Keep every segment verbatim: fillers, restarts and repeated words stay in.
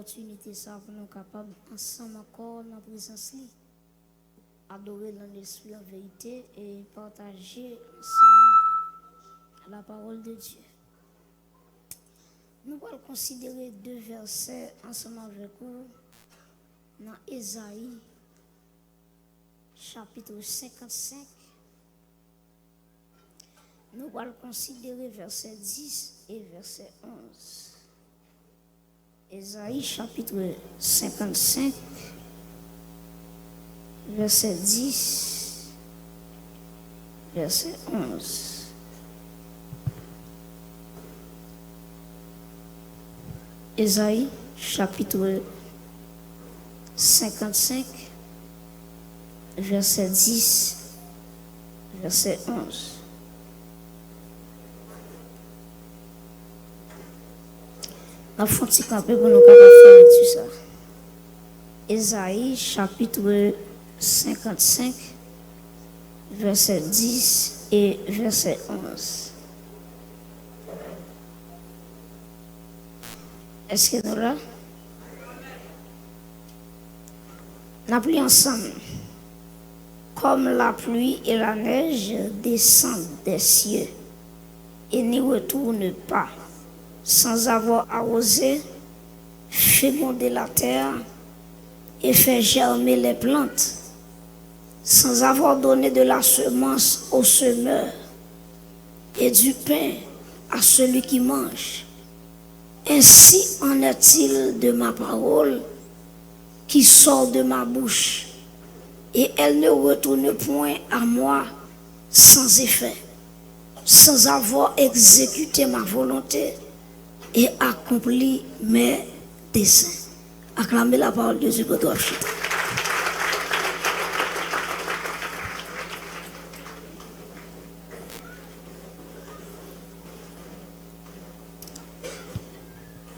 Opòtinite sa pou nou kapab ansanm ankò nan prezans li, adore l an lespri, an verite, e pataje ansanm la pawòl de Dye. Nou pral konsidere de vèsè ansanm avèk ou nan Ezayi, chapit senkannsenk. Nou pral konsidere vèsè dis e vèsè onz. Ezayi chapit senkannsenk, vèsè dis, vèsè onz. Ezayi chapit senkannsenk, vèsè dis, vèsè onz. N ap fè yon ti kanpe pou nou kapab fè lekti sa. Ezayi chapit senkannsenk, vèsè dis e vèsè onz. Èske nou la? N ap li ansanm. Comme la pluie et la neige descendent des cieux et n'y retournent pas, sans avoir arrosé, fécondé la terre et fait germer les plantes, sans avoir donné de la semence au semeur et du pain à celui qui mange. Ainsi en est-il de ma parole qui sort de ma bouche, et elle ne retourne point à moi sans effet, sans avoir exécuté ma volonté et accompli mes desseins. Acclamez la parole de Dieu, kote w ap chita.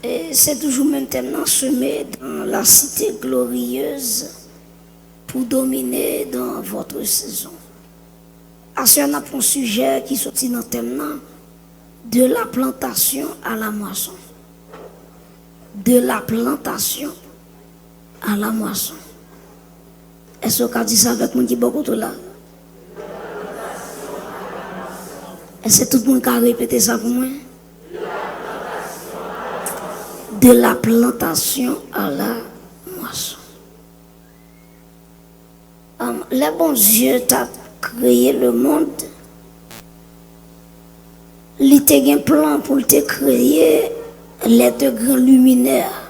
E se toujou menm tèm nan, semer dans la cité glorieuse pour dominer dans votre saison. Aswè n ap pran yon sijè ki soti nan tèm nan, de la plantation à la moisson. De la plantation à la moisson. Èske w ka di sa avèk moun ki bò kote w la? Èske tout moun ka repete sa pou mwen? De la plantation à la moisson. Am, lè Bondye t ap kreye lemonn, li te gen plan pou l te kreye les deux grands luminaires.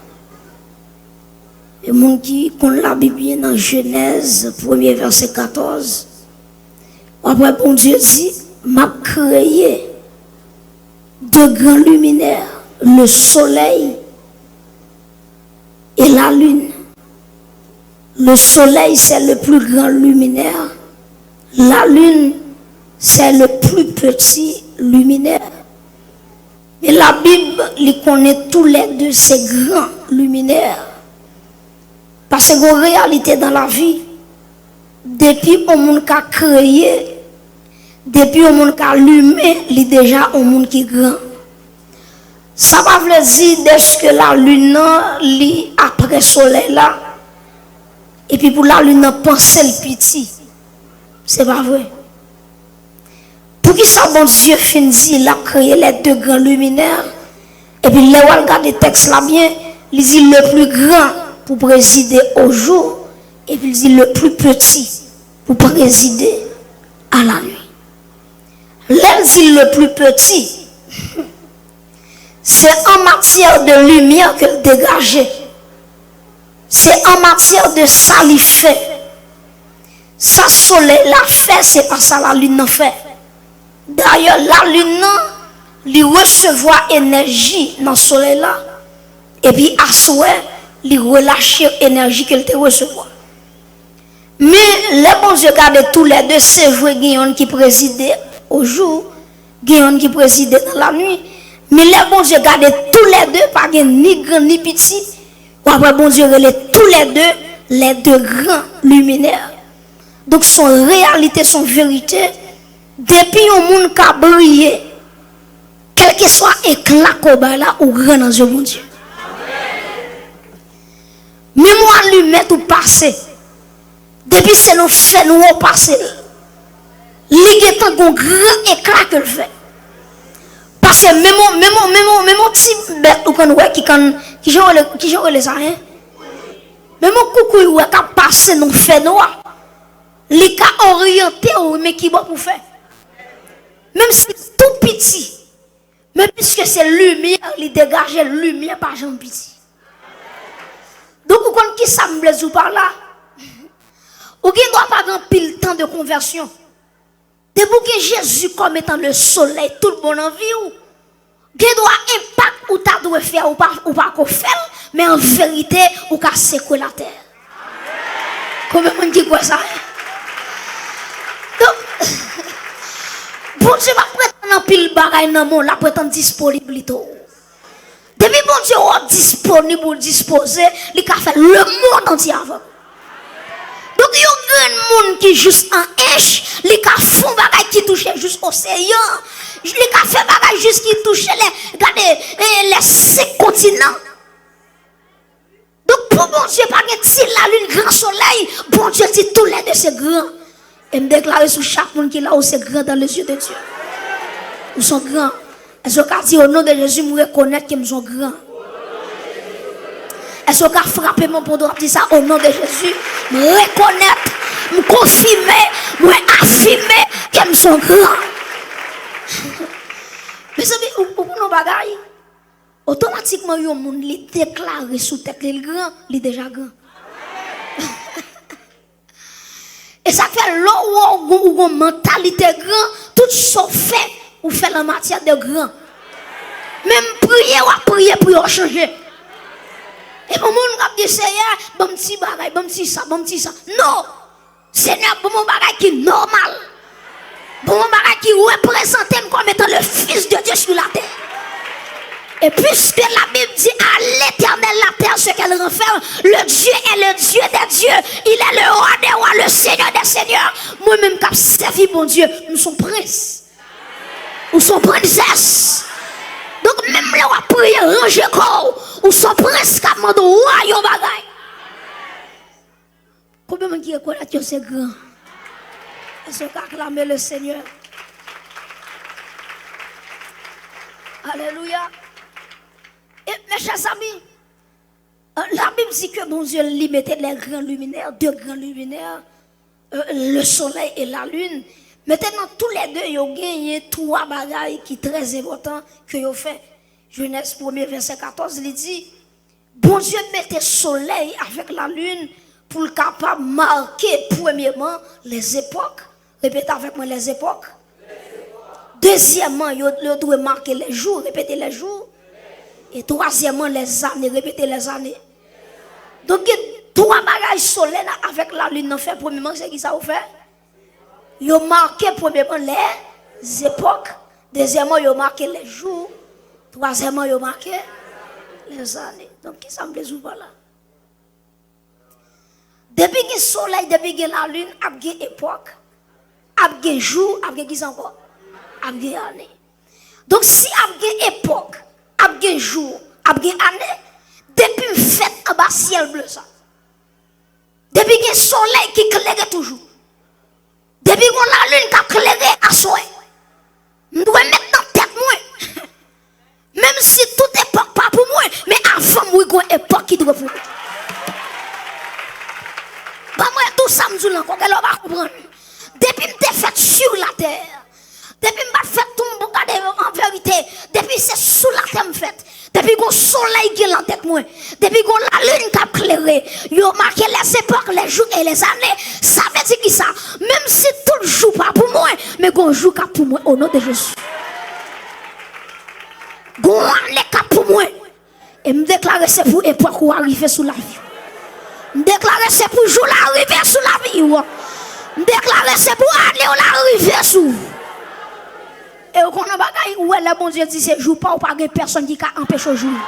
E moun ki konn Labib byen, nan Jenèz, premye vèsè katòz, w ap wè Bondye di, m ap kreye de grands luminaires, le soleil et la lune. Le soleil, c'est le plus grand luminaire. La lune, c'est le plus petit luminaire. Men Labib, li konnen toulède se gran liminè. Paske gon reyalite dan lavi, depi yon moun ka kreye, depi yon moun ka limen, li deja yon moun ki gran. Sa pa vle di dèske lalin nan, li apre solèy la, epi pou lalin nan panse l piti. Se pa vre. Poukisa Bondye fin di l ap kreye les deux grands luminaires, epi lè w al gade tèks la byen, li di le plus grand pou prezide au jour, epi li di le plus petit pou prezide à la nuit. Lè l di le plus petit, se an matyè de limyè ke l degaje. Se an matyè de sa li fè. Sa solèy la fè, se pa sa lalin nan fè. Dayè, lalin nan, li resevwa enèji nan solèy la, epi aswè, li relache enèji ke l te resevwa. Men, lè Bondye gade toulède, se vre, gen yonn ki prezide au jour, gen yonn ki prezide dans la nuit. Men lè Bondye gade toulède, pa gen ni gran ni piti, w ap wè Bondye rele toulède les deux grands luminaires. Donk, se yon reyalite, se yon verite. Depi yon moun ka briye, kèlkeswa ekla ke w bay la, ou gran nan zye Bondye. Menm yon alimèt ou pase, depi se nan fènwa w pase l, li gentan gon gran ekla ke l fè. Paske menm yon, menm yon, menm yon, menm yon ti bèt ou konn wè ki konn, kijan yo rele, kijan yo rele sa, en? Menm yon koukouy ou wè k ap pase nan fènwa, li ka oryante w men ki bò pou fè. Menm si tou piti, men piske se limyè, li degaje limyè pa janm piti. Donk, ou konn kisa m vle di w pa la? Ou gen dwa pa gen anpil tan de konvèsyon. Depi w gen Jezi kòm etan le solèy tout bon nan vi w, gen dwa enpak ou ta dwe fè, ou pa, ou pa ko fè l, men an verite, ou ka sekwe latè. Konbyen moun ki kwè sa? Donk, Bondye p ap pretann anpil bagay nan men w, l ap pretann disponiblite w. Depi Bondye wè w disponib ou dispoze, li ka fè lemonn antye avè w. Donk, yon grenn moun ki jis an ench, li ka fè yon bagay ki touche jis oseyan. Li ka fè bagay jis ki touche lè, gade, e, lè senk kontinan. Donk, pou Bondye pa gen ti lalin, gran solèy, Bondye di toulède se gran. E m deklare sou chak moun ki la, ou se gran dans les yeux de Dieu. Ou son gran. Èske w ka di, "O non de Jezi, m rekonèt ke m son gran"? Èske w ka frape men w pandan w ap di sa, "O non de Jezi, m rekonèt, m konfime, mwen afime ke m son gran"? Mezanmi, ou, ou konn yon bagay? Otomatikman, yon moun, li deklare sou tèt li, l gran, li deja gran. E sa k fè, lè w wè w gon, ou gon mantalite gran, tout sa w fè, ou fè l an matyè de gran. Menm priye, w ap priye pou yo chanje. E pou moun k ap di, "Seyè, ban m ti bagay, ban m ti sa, ban m ti sa." Non! Senyè, ban m yon bagay ki nòmal. Ban m yon bagay ki reprezante m kòm etan le Fils de Dieu sur la terre. Et puisque la Bible dit, "À l'Éternel la terre, ce qu'elle renferme, le Dieu est le Dieu des dieux, il est le roi des rois, le Seigneur des seigneurs." Mwen menm k ap sèvi Bondye, m son prens. Ou son prensès. Donk, menm lè w ap priye, ranje kò w, ou son prens k ap mande w yon bagay. Konbyen moun ki rekonèt yo se gran? Èske w ka aklame le Senyè? Alelouya. E, mes chers amis, euh, la Bible dit que Bondye, li mete les grands luminaires, deux grands luminaires, euh, le soleil et la lune. Mentnan, toulède yo genyen twa bagay ki trè enpòtan ke yo fè. Jenèz premye, vèsè katòz, li di, Bondye mete solèy avèk lalin pou l kapab make, premyeman, lèzepòk. Repete avèk mwen, lèzepòk. Dezyèmman, yo, yo dwe make lèjou, repete, lèjou. E twazyèmman, lèzane, repete, lèzane. Donk, gen twa bagay solèy la avèk lalin nan fè. Premyeman, se ki sa yo fè? Yo make premyeman lèzepòk, dezyèmman, yo make lèjou, twazyèmman, yo make lèzane. Donk, ki sa m vle di w pa la? Depi gen solèy, depi gen lalin, ap gen epòk, ap gen jou, ap gen ki sa ankò? Ap gen ane. Donk, si ap gen epòk, ap gen jou, ap gen ane, depi m fèt anba syèl ble sa, depi gen solèy ki klere toujou, depi gon lalin k ap klere aswè, m dwe met nan tèt mwen, menm si tout epòk pa pou mwen, men avan m mouri, gon epòk ki dwe pou mwen. Ban mwen tou sa m di w la ankò, gen lè w pa konprann. Depi m te fèt sou latè, depi m pa t fèt tou m pou gade an verite, depi se sou latè m fèt, depi gon solèy gen lan tèt mwen, depi gon lalin k ap klere, yo make lèzepòk, lèjou e lèzane. Sa vle di ki sa? Menm si tout jou pa pou mwen, men gon jou k ap pou mwen, o non de Jezi. Gon ane k ap pou mwen. E m deklare se pou epòk ou a rive sou lavi w. M deklare se pou jou la rive sou lavi w. M deklare se pou ane w la rive sou. E w konnen bagay, ou wè lè Bondye di se jou pa w, pa gen pèsonn ki ka anpeche w jou.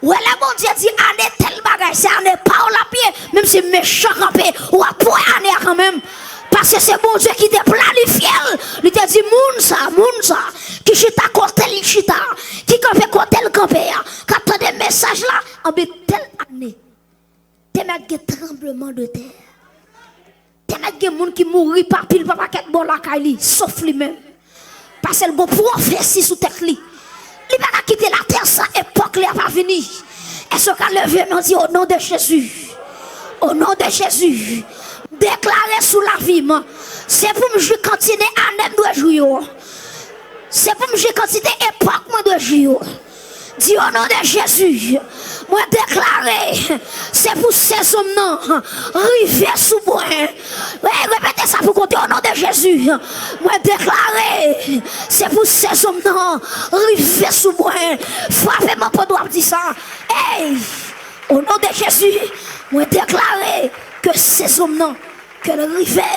Ou wè lè Bondye di ane tèl bagay, se ane pa w l ap ye, menm si mechan kanpe, w ap wè ane a kanmenm. Paske se Bondye ki te planifye l. Li te di, "Moun sa, moun sa, ki chita kote li chita, ki kanpe kote l kanpe a, k ap tande mesaj la, anben tèl ane, Tèmèt gen tranbleman de tè. Tèmèt gen moun ki mouri pa pil pa pakèt bò lakay li, sof li menm. Paske l gon pwofesi sou tèt li. Li pa ka kite latè san epòk li a pa vini. Èske w ka leve men w di, "O non de Jezi, o non de Jezi, m deklare sou lavi m, se pou m jwi kantite ane m dwe jwi yo. Se pou m jwi kantite epòk mwen dwe jwi yo." Di, "O non de Jezi, mwen deklare, se pou sezon m nan rive sou mwen." Wi, repete sa pou kote, "O non de Jezi, mwen deklare, se pou sezon m nan rive sou mwen." Frape men w pandan w ap di sa. Ey, o non de Jezi, mwen deklare ke sezon m nan, ke l rive.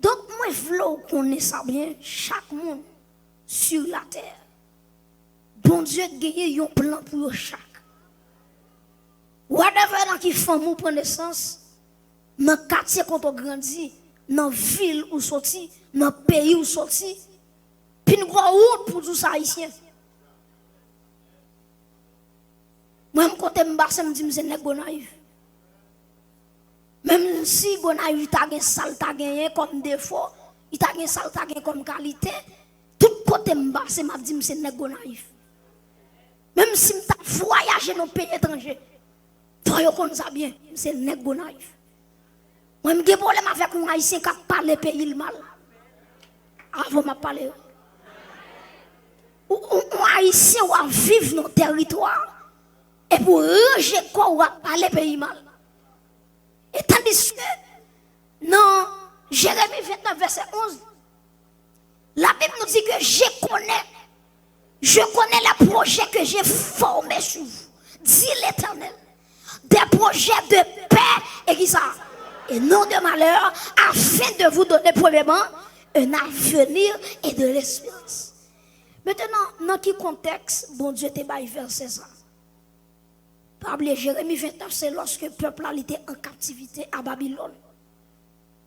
Donk, mwen vle w konnen sa byen, chak moun sur la terre, Bondye genyen yon plan pou yo chak. Whatever nan ki fanmi w pran nesans, nan katye kote w grandi, nan vil ou soti, nan peyi ou soti, pi n gwo wont pou di w se Ayisyen. Mwen, m kote m pase, m di m se nèg Gonayiv. Menm si Gonayiv ta gen sa l ta genyen kòm defo, li ta gen sa l ta gen kòm kalite, tout kote m pase, m ap di m se nèg Gonayiv. Menm si m t ap vwayaje nan peyi etranje, fò yo konn sa byen, m se nèg Gonayiv. Mwen, m gen pwoblèm avèk yon Ayisyen k ap pale peyi l mal. Avan m ap pale. Ou, ou, ou Ayisyen, w ap viv nan teritwa, epi w ranje kò w, w ap pale peyi mal. E tandiske nan Jeremi vennèf vèsè onz, Labib nou di ke je connais, je connais les projets que j'ai formés sur vous, dit l'Éternel. Des projets de paix et qui ça? Et non de malheur, afin de vous donner premièrement un avenir et de l'espérance. Mentnan, nan ki kontèks Bondye te bay vèsè sa? Pa bliye, Jeremi vennèf, se lòske pèp la li te an kaptivite a Babilòn.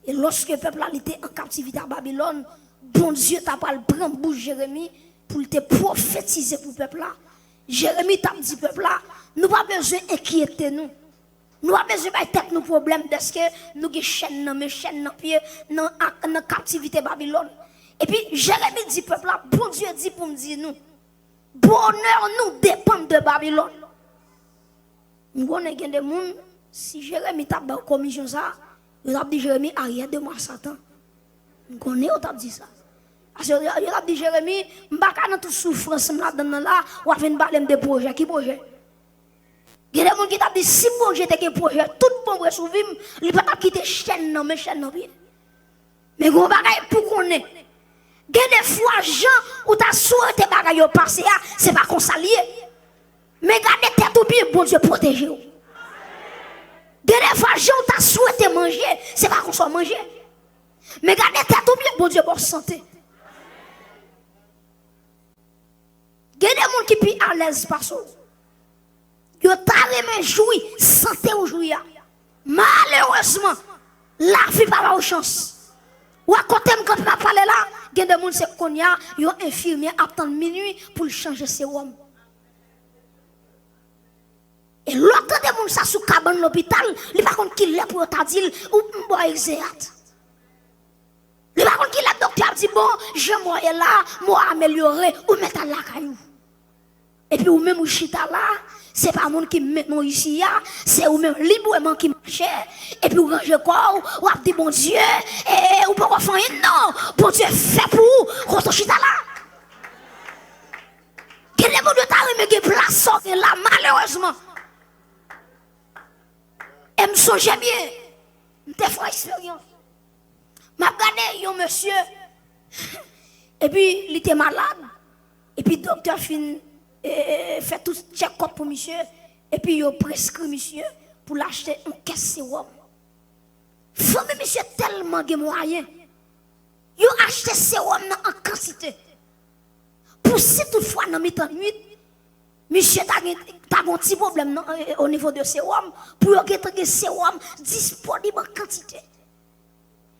E lòske pèp la li te an kaptivite a Babilòn, Bondye ta pral pran bouch Jeremi pou l te pwofetize pou pèp la. Jeremi t ap di pèp la, nou pa bezwen enkyete nou. Nou pa bezwen bay tèt nou pwoblèm dèske nou gen chèn nan men, chèn nan pye, nan, ak, nan kaptivite Babilòn. Epi Jeremi di pèp la, Bondye di pou m di nou, bonè nou depann de Babilòn. M konnen gen de moun, si Jeremi t ap ba w komisyon sa, yo t ap di Jeremi, arrière de moi, Satan. M konnen yo t ap di sa. Paske yo, yo t ap di Jeremi, m pa ka nan tout soufrans m ladann nan la, w ap vin pale m de pwojè. Ki pwojè? Gen de moun ki t ap di, si Bondye te gen pwojè tout bon vre sou vi m, li pa t ap kite chèn nan men, chèn nan pye. Men gen yon bagay pou konnen. Gen de fwa, jan ou ta swete bagay yo pase a, se pa konsa l ye. Men gade tèt ou byen, Bondye pwoteje w. Gen de fwa, jan ou ta swete manje, se pa konsa w manje. Men gade tèt ou byen, Bondye ba w sante. Gen de moun ki pi alèz pase w. Yo ta renmen jwi sante w jwi a. Malerezman, lavi pa ba w chans. Ou wè kote m kanpe m ap pale la, gen de moun se kounye a yon enfimyè ap tann minui pou l chanje sewòm. E lè w tande moun sa sou kabann lopital, li pa konn kilè pou yo ta di l, ou m ba w egzeyat. Li pa konn kilè doktè ap di, bon, jan mwen ye la, mwen amelyore, ou mèt al lakay ou. Epi ou menm ou chita la, se pa moun ki mennen w isi a, se ou menm libreman ki mache, epi ou ranje kò w, w ap di, Bondye, e, ou poko fè anyen non, Bondye fè pou ou, kote w chita la. Gen de moun yo ta renmen gen plas sa w gen la, malerezman. E m sonje byen, m te fè yon eksperyans. M ap gade yon mesye, epi li te malad, epi doktè fin, e, fè tout tchèkòp pou misye, epi yo preskri misye pou l achte yon kès sewòm. Fanmi misye tèlman gen mwayen, yo achte sewòm nan an kantite. Pou si toutfwa nan mitan nwit, misye ta gen, ta gen yon ti pwoblèm nan, e, o nivo de sewòm, pou yo gentan gen sewòm disponib an kantite.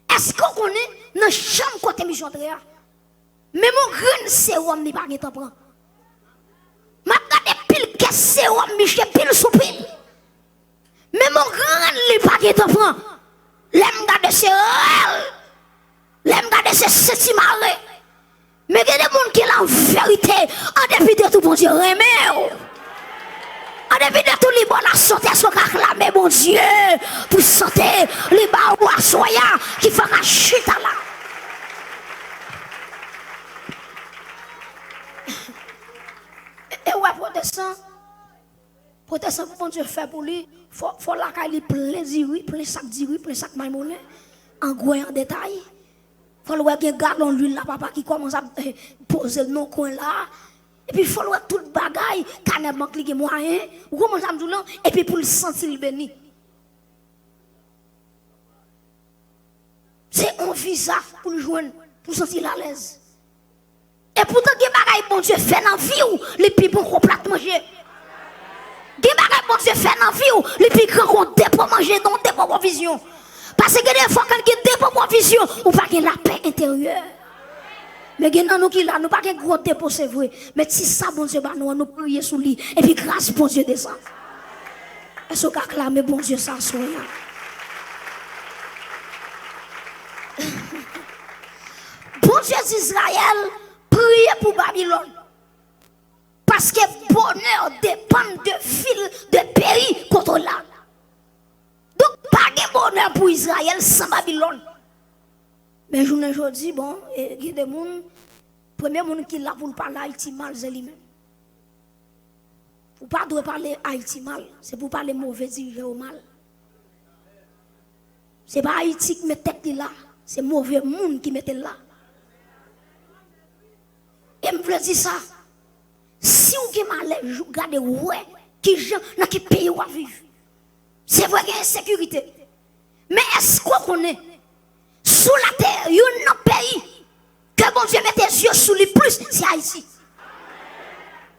Èske w konnen nan chanm kote misye antre a, menm yon grenn sewòm li pa gentan pran? M ap gade pil Kè sewòm misye pil sou pil. Menm yon grenn li pa gentan pran. Lè m gade se rèl. Lè m gade se senti mare. Men gen de moun ki la an verite, an depi de tou Bondye renmen w. An depi de tou li ba w lasante, èske w ka aklame Bondye pou sante li ba ou aswè a ki fè w ka chita la? E, e w wè pwotestan, pwotestan pou Bondye fè pou li, fò, fò lakay li plen diri, plen sak diri, plen sak maymonnen, an gwen, an detay. Fò l wè gen galon lwil la, papa, ki kòmanse ap, eh, poze l nan kwen la. Epi fò l wè tout bagay, kanè bank li gen mwayen. Ou konprann sa m di w lan? Epi pou l santi l beni. Se yon viza pou l jwenn, pou l santi l alèz. E poutan gen bagay Bondye fè nan vi w, li pi bon ke yon plat manje. Gen bagay Bondye fè nan vi w, li pi gran ke yon depo manje, yon depo pwovizyon. Paske gen de fwa kan gen depo pwovizyon, ou pa gen lapè enteryè. Men gen nan nou ki la, nou pa gen gwo depo se vre, men ti sa Bondye ba nou an, nou priye sou li, epi gras Bondye desann. Èske w ka aklame Bondye sa aswè a? Bondye di Izrayèl, priye pou Babilòn. Paske bonè depann de vil, de peyi kote w la. Donk, pa gen bonè pou Izrayèl san Babilòn. Men jounen jodi, bon, e, gen de moun, premye moun ki la pou l pale Ayiti mal, se li menm. Ou pa dwe pale Ayiti mal, se pou w pale move dirijan yo mal. Se pa Ayiti ki met tèt li la, se move moun ki mete l la. E m vle di sa, si w gen malè, jou-, gade, wè kijan, nan ki peyi w ap viv. Se vre gen ensekirite, men èske w konnen sou latè, youn nan peyi ke Bondye mete zye sou li plis, se Ayiti.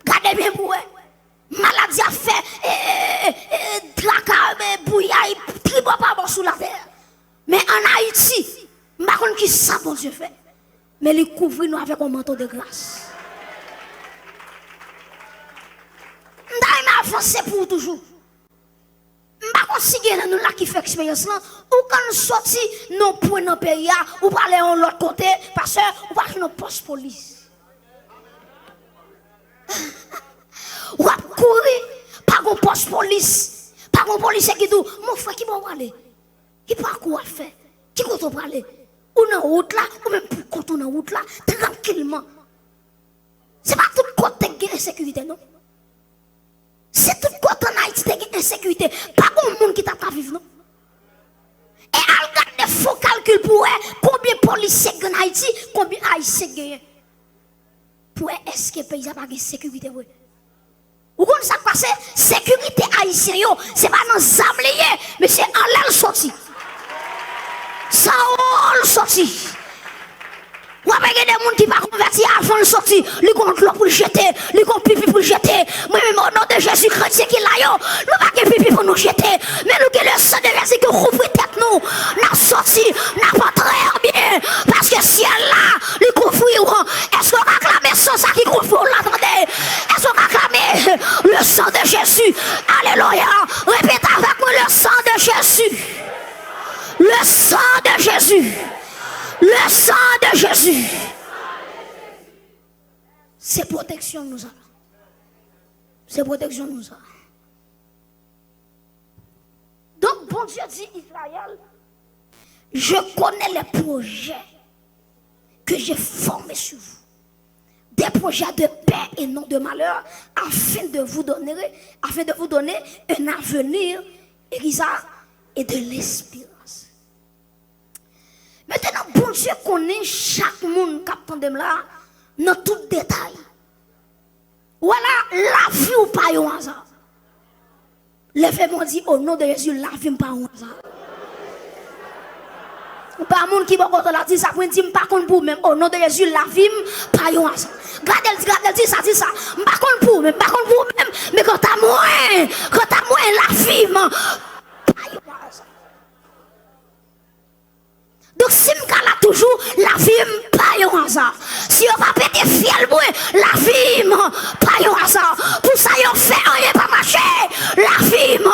Gade byen pou wè. Maladi ap fè, e, e, e, e, traka, e, bouyay, tribò pa bò sou latè. Men ann Ayiti, m pa konn kisa Bondye fè. Men li kouvri nou avèk yon manto de gras. M ta renmen avanse pou ou toujou. M pa konn si gen nan nou la ki fè eksperyans lan, ou konn soti nan yon pwen nan peyi a, ou prale yon lòt kote, pastè, ou prale nan pòs polis. W ap kouri, pa gon pòs polis, pa gon polisye ki di w, "Mon frè, ki bò w prale?" Ki pakou w ap fè? Ki kote w prale? Ou nan wout la, ou menm pou kont ou nan wout la, trankilman. Se pa tout kote k gen ensekirite, non. Si tout kote ann Ayiti te gen ensekirite, pa gon moun ki t ap ka viv, non. E al gade, fè yon kalkil pou w wè konbyen polisye k gen ann Ayiti, konbyen Ayisyen k genyen. Pou wè èske peyi a pa gen sekirite vre. Ou konn sa k pase? Sekirite ayisyen yo, se pa nan zam li ye, men se anlè l soti. Se anwo l soti. W ap wè gen de moun ki pa konvèti avan l soti. Li gon dlo pou l jete, li gon pipi pou l jete. Mwen menm, o non de Jezi, kretyen ki la yo, nou pa gen pipi pou nou jete. Men nou gen le san de Jezi ki kouvri tèt nou. N ap soti, n ap antre an byen. Paske syèl la, li kouvri w. Èske w ka klame san sa ki kouvri w la, tande? Èske w ka klame le sang de Jésus? Alelouya. Repete avèk mwen, le sang de Jésus. Le sang de Jésus. Le sang de Jésus. Se pwoteksyon nou sa. Se pwoteksyon nou sa. Donk, Bondye di Izrayèl, je connais les projets que j'ai formés sur vous, des projets de paix et non de malheur, afin de vous donner, afin de vous donner un avenir, et qui ça, et de l'espérance. Mentnan, Bondye konnen chak moun k ap tande m la, nan tout detay. Ou wè la, lavi w pa yon aza. Leve men w, di, o non de Jezi, lavi m pa yon aza. Ou pa moun ki bò kote w la, di sa pou mwen, di, m pa konn pou ou menm. O non de Jezi, lavi m pa yon aza. Gade l, gade l, di sa, di sa. M pa konn pou ou menm, m pa konn pou ou menm. Men kanta mwen, kanta mwen, lavi m pa yon aza. Donk, si m ka la toujou, lavi m pa yon aza. Si yo pa pete fyèl mwen, lavi m pa Yo aza, pou sa yo fè, anyen pa mache. Lavi m,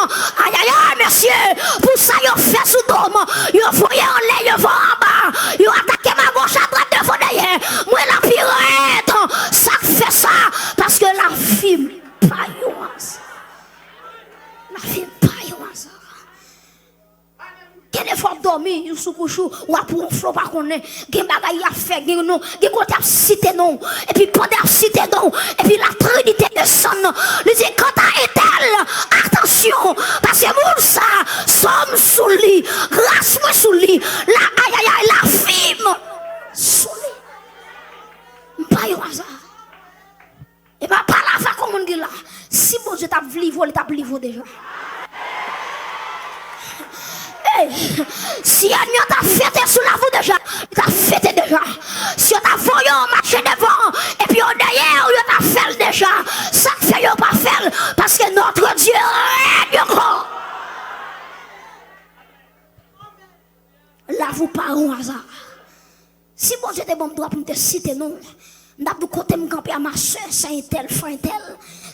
ayayay, mesye, pou sa yo fè sou do m, yo voye anlè, yo voye anba, yo atake m agoch, adwat, devan, dèyè. Mwen la pi rèd. Sa k fè sa? Paske lavi m pa yon aza. Lavi m pa yon aza. Gen de fwa w dòmi, ou sou kouch ou, w ap wonfle, w pa konnen. Gen bagay y ap fè, gen non, gen kote y ap site non w. Epi pandan y ap site non w, epi Latrinite desann, li di, kanta entèl, atansyon, paske moun sa, san m sou li, gras mwen sou li, la, ayayay, lavi m sou li. M pa yon aza. E m ap pale avèk yon moun ki la. Si Bondye t ap livre w, li t ap livre w deja. Ey, si ènmi an t ap fete sou lavi w deja, li t ap fete deja. Si yo t ap voye w mache devan, epi yo dèyè w, yo t ap fè l deja. Sa k fè yo pa fè l? Paske notre Dieu règne encore. Lavi w pa yon aza. Si Bondye te ban m dwa pou m te site non w, m t ap di w kote m kanpe a, ma sè, sè entèl, frè entèl.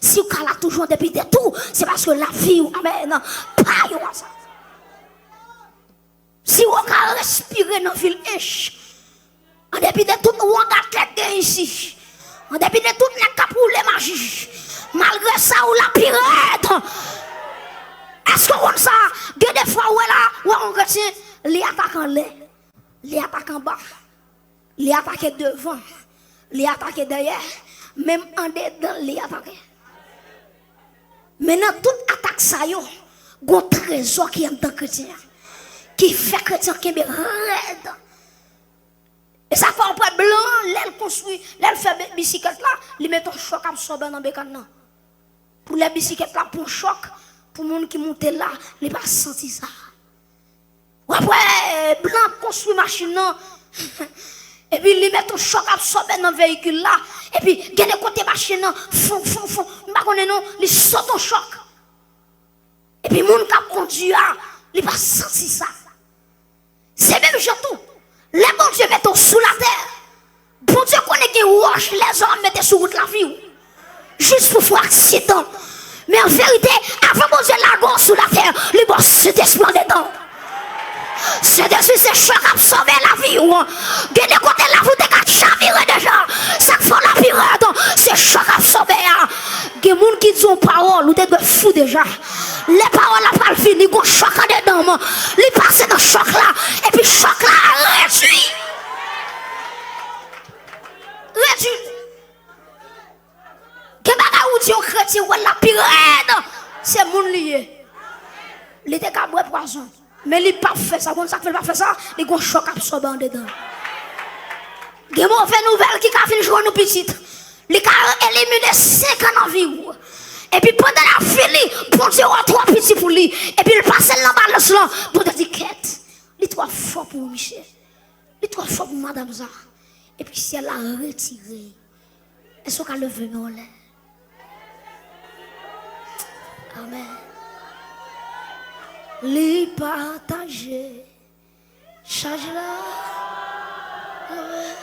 Si w ka la toujou an depi de tou, se paske lavi w, amèn, pa yon aza. Si w ka respire nan vil Ench, an depi de tout wonga tèt gen isi, an depi de tout nèg k ap woule maji, malgre sa, w la pi rèd. Èske w konn sa? Gen de fwa, w wè la, w wè yon kretyen, li atake anlè. Li atake anba, li atake devan, li atake dèyè, menm andedan li atake. Men nan tout atak sa yo, gon trezò ki anndan kretyen an, ki fè kretyen an kenbe rèd. E sa fè w wè blan an, lè l konstwi, lè l fè bi-, bisikèt la, li mete yon chòk absòbè nan bekàn nan. Pou lè bisikèt la pran chòk, pou moun ki moute la, li pa santi sa. W ap wè blan ap konstwi machin nan, epi li met yon chòk absòbè nan veyikil la, epi gen de kote machin nan fon, fon, fon, m pa konnen non, li sote yon chòk. Epi moun k ap kondwi a, li pa santi sa. Se menm jan tou, lè Bondye mete w sou latè, Bondye konnen gen wòch lèzòm mete sou wout lavi w, jis pou fè w aksidan. Men an verite, avan Bondye lage w sou latè, li ba w Sentespri andedan w. Sentespri se chòk absòbè lavi w. Gen de kote lavi w te ka chavire deja. Sa k fè w la pi rèd, se chòk absòbè a. Gen moun ki di yon pawòl, ou te dwe fou deja. Lè pawòl la pral vini, gon chòk andedan m. Li pase nan chòk la, epi chòk la redui. Redui. Gen bagay ou di yon kretyen, ou wè l la pi rèd. Se moun li ye. Li te ka bwè pwazon. Men li p ap fè sa. Ou konn sa k fè l p ap fè sa? Li gon chòk absòbè andedan l. Gen move nouvèl ki ka vin jwenn ou pitit. Li ka elimine senk an nan vi w. Epi pandan l ap fini, Bondye wè w twò piti pou li. Epi l pase l nan balans lan. Bondye di, kèt, li twò fò pou ou, misye. Li twò fò pou madanm sa. Epi syèl la retire. Èske w ka leve men w anlè? Amèn. Li pataje chaj la. Amèn.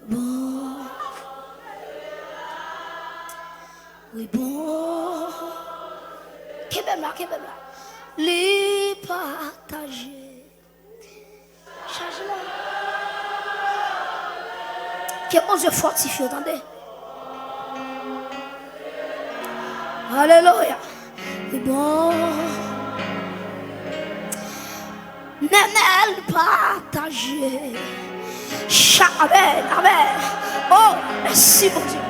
Bon. Wi, bon. Kenbe m la, kenbe m la. Li pataje chaj la. Ke Bondye fòtifye w, tande. Alelouya. Li bon. Nenel pataje. Cha-, amèn, amèn. Oh, mèsi, Bondye.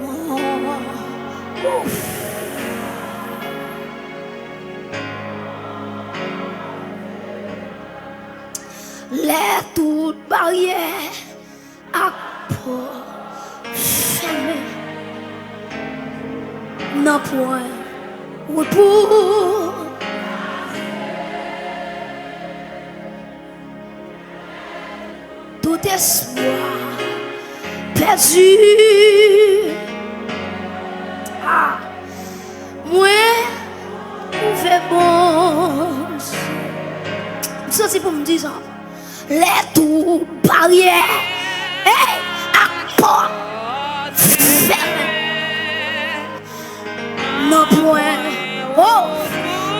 Bon. Ouf. Lè tout baryè ak pòt fèmen, nanpwen repou. Tout espwa pèdi. Ah, mwen twouve Bondye. M santi pou m di sa. Lè tout baryè, hey, ak pòt fèmen. Nanpwen. Oh,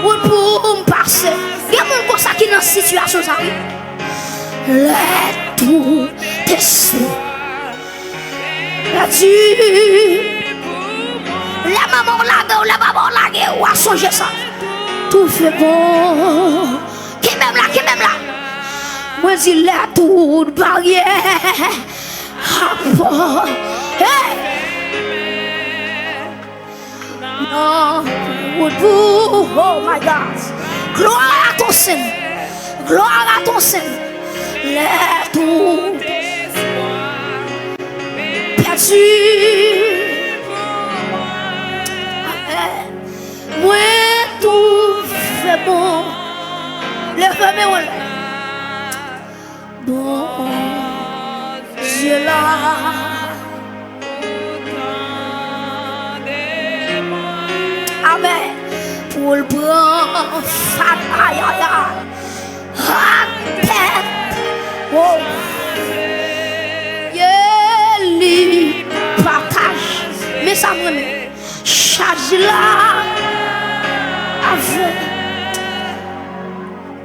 wout pou ou m pase. Gen moun konsa ki nan sitiyasyon sa, wi. Lè tout espwa pèdi. Lè manman w lage w, lè papa w lage w, w a sonje sa. Tou fè bon. Kenbe m la, kenbe m la. Mwen di lè tout baryè ap. Hey! Non, wout pou, oh my God. Gloire à ton Seigneur. Gloire à ton Seigneur. Lè tout pèdi. Amèn. Mwen tou fè bon. Leve men w anlè. Bondye la. Amèn. Pou l pran fatra, ayayay. Atè. Oh. Ye li pataje. Men sa m renmen. Chaj la avè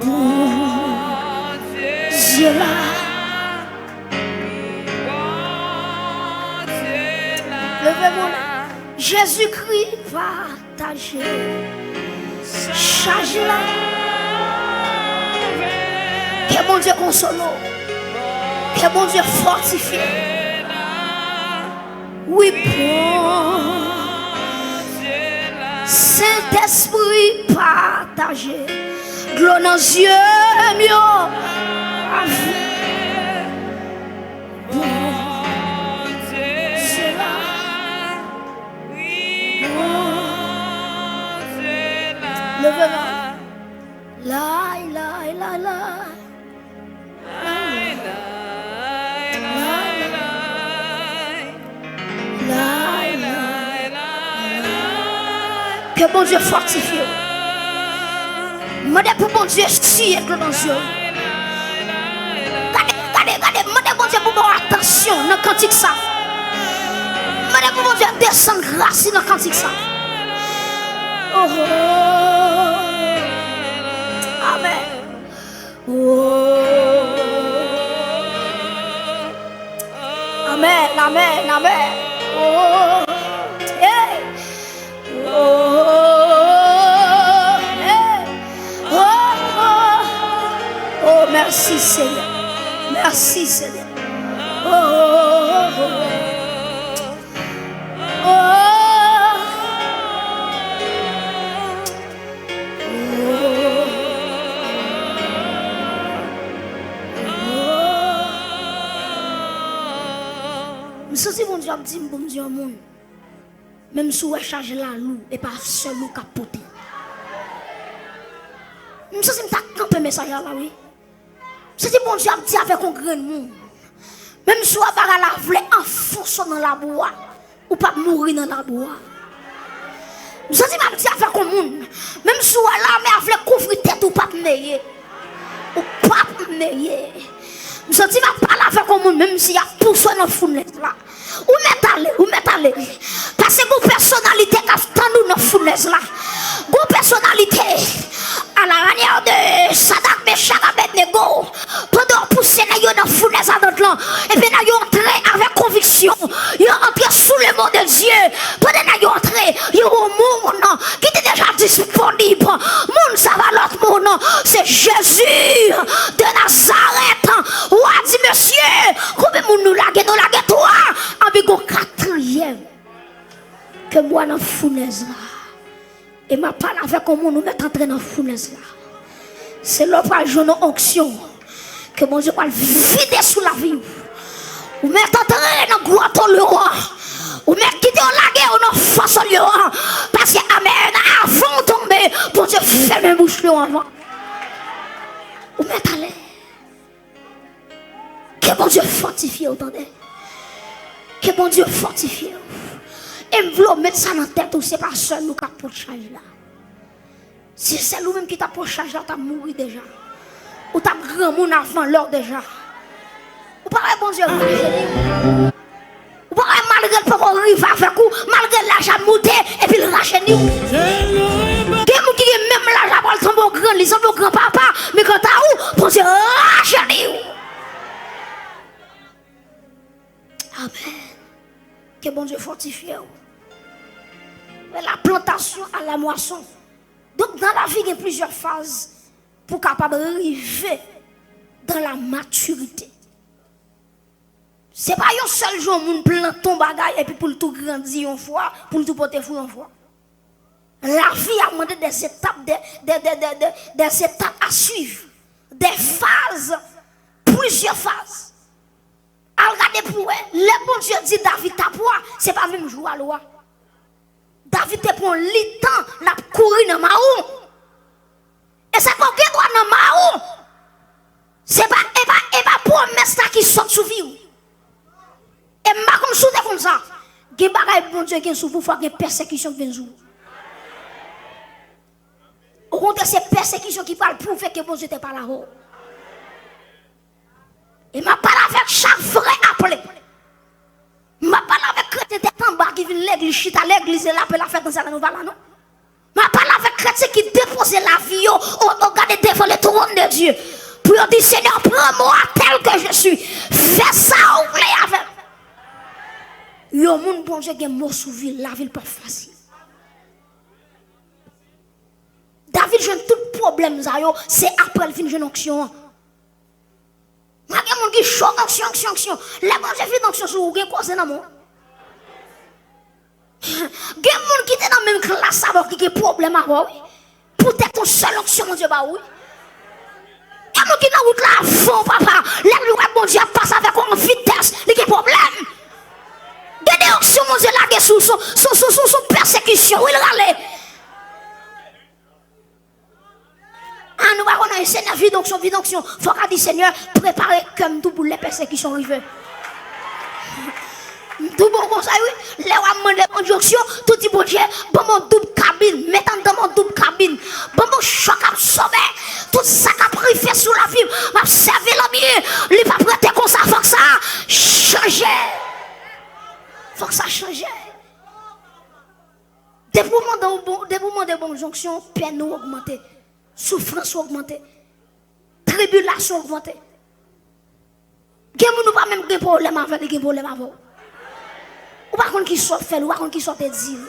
Bondye la. Leve men w. Jezikri pataje chaj la. Ke Bondye konsole w. Ke Bondye fòtifye w. Wi, bon. Sentespri pataje. Dlo nan zye m yo. Avè Bondye la. Leve men. Lay, lay, lay, lay. Lay, lay, lay, lay. Ke Bondye fòtifye w. Mande pou Bondye siye dlo nan zye w. Gade, gade, gade, mande Bondye pou ba w atansyon nan kantik sa. Mande pou Bondye desann gras li nan kantik sa. Oh, oh, oh. Amèn. Oh. Amèn, amèn, amèn. Oh. Hey. Oh, hey. Oh, oh. Oh, mèsi, Senyè. Mèsi, Senyè. Oh, oh, oh, oh. Oh. M santi Bondye ap di m pou m di yon moun, menm si w wè chaj la lou, e pa sèl ou k ap pote. M santi m ta kanpe mesaj la, la, wi. M santi Bondye ap di avèk yon grenn moun. Menm si w wè bagay la vle anfonse w nan labou a, ou p ap mouri nan labou a. M santi m ap di avèk yon moun. Menm si w wè lame a vle kouvri tèt ou, ou p ap neye. Ou p ap neye. M santi m ap pale avèk yon moun, menm si y ap pouse w nan founèz la. Ou mèt ale, ou mèt ale. Paske gon pèsonalite k ap tann ou nan founèz la. Gon pèsonalite, à la manière de Sadak, Mechak, Abednego, pandan w pouse nèg yo nan founèz adant lan, epi nèg yo antre avèk konviksyon, yo antre sou le mot de Dieu. Pandan nèg yo antre, yo wè yon moun ki te deja disponib. Moun sa pa lòt moun, se Jezi de Nazarèt. W a di, mesye, konbyen moun nou lage? Nou lage twa, anpi gon katriyèm ke m wè nan founèz la. E m ap pale avèk yon moun, ou mèt antre nan founèz la. Se lè w pral jwenn yon onksyon ke Bondye pral vide sou lavi w. Ou mèt antre nan gwòto lyon an. Ou mèt kite yo lage w nan fòs lyon an. Paske, amèn, avan w tonbe, Bondye fèmen bouch lyon an avan. Ou mèt ale. Ke Bondye fòtifye w, tande. Ke Bondye fòtifye w. E m vle w met sa nan tèt ou, se pa sèl ou k ap pot chaj la. Si sèl ou menm ki t ap pot chaj la, w t ap mouri deja. Ou t ap granmoun avan lè w deja. Ou pa wè Bondye rajeuni w? Ou pa wè m Malgre l poko rive avèk ou, malgre laj ap moute, epi l rajeuni w. Gen moun ki gen menm laj la, pral tonbe yon grann, li sanble yon granpapa, men kanta ou, Bondye rajeuni w. Amèn. Ke Bondye fòtifye w. De la plantation à la moisson. Donk, nan lavi, gen plizyè faz pou w kapab rive dans la maturité. Se pa yon sèl jou yon moun plante yon bagay epi pou l tou grandi yon fwa, pou l tou pote fwi yon fwa. Lavi a mande des étapes, des, des, des, des, des, des étapes à suivre, des phases, plizyè faz. Al gade pou w wè, lè Bondye di David t ap wa, se pa menm jou a l wa. David te pran li tan l ap kouri nan mawon. E sa k fè w gen dwa nan mawon. Se pa, e pa, e pa pwomès la ki sot sou vi w. E m pa konn si w te konn sa. Gen bagay Bondye gen sou ou, fò gen pèsekisyon ki vin sou ou. Okontrè, se pèsekisyon ki pral pwouve ke Bondye te pale avè w. E m ap pale avèk chak vrè aple. M ap pale avèk kretyen tèt anba ki vin legliz, chita legliz, e lapè la fèt nan sal la nou pa la non. M ap pale avèk kretyen ki depoze lavi yo, o, o, gade devan le trône de Dieu. Pou yo di, Seigneur, prends-moi tel que je suis. Fè sa ou vle avè m. Yon moun Bondye gen mo sou vi l, lavi l p ap fasil. David jwenn tout pwoblèm sa yo, se apre l fin jwenn onksyon an. Mwen gen moun ki cho, onksyon, onksyon, onksyon. Lè Bondye vide onksyon sou ou, gen koze nan men w. Gen moun ki te nan menm klas avè w ki gen pwoblèm avè w, wi. Poutèt yon sèl onksyon Bondye ba w, wi. Gen moun ki nan wout la avan w, papa. Lè l wè Bondye ap pase avèk ou an vitès, li gen pwoblèm. Gen de onksyon Bondye lage sou, sou, sou, sou, sou, sou pèsekisyon, wi, l rale. Ah, nou pa konn anyen. Senyè, vide onksyon, vide onksyon. Fò w ka di, Senyè, prepare kè m tou pou lè pèsekisyon rive. M tou bon konsa, wi. Lè w ap mande Bondye onksyon, tou di, Bondye, ban m yon doub kabin. Met anndan m yon doub kabin. Ban m yon chòk absòbè. Tout sa k ap rive sou lavi m, m ap sèvi l an byen. Li p ap rete konsa, fòk sa chanje. Fòk sa chanje. Depi w mande yon bon, depi w mande bon onksyon, pèn ou ogmante, soufrans ou ogmante, tribilasyon ogmante. Gen moun ou pa menm gen pwoblèm avè l, li gen pwoblèm avè w. Ou pa konn kisa w fè l, ou pa konn kisa w te di l.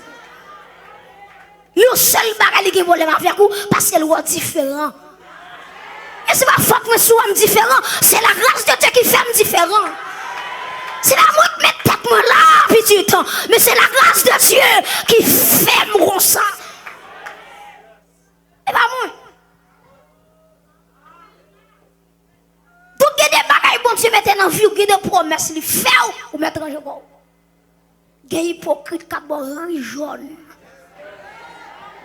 Yon sèl bagay li gen pwoblèm avèk ou, paske l wè w diferan. E se pa fòt mwen si w wè m diferan. Se la gras de Dye ki fè m diferan. Se pa mwen k met tèt mwen la, pitit. Men se la gras de Dye ki fè m konsa. E pa mwen. Donk, gen de bagay Bondye mete nan vi w, gen de pwomès li fè w, ou mèt ranje kò w. Gen ipokrit k ap ba w ri jòn.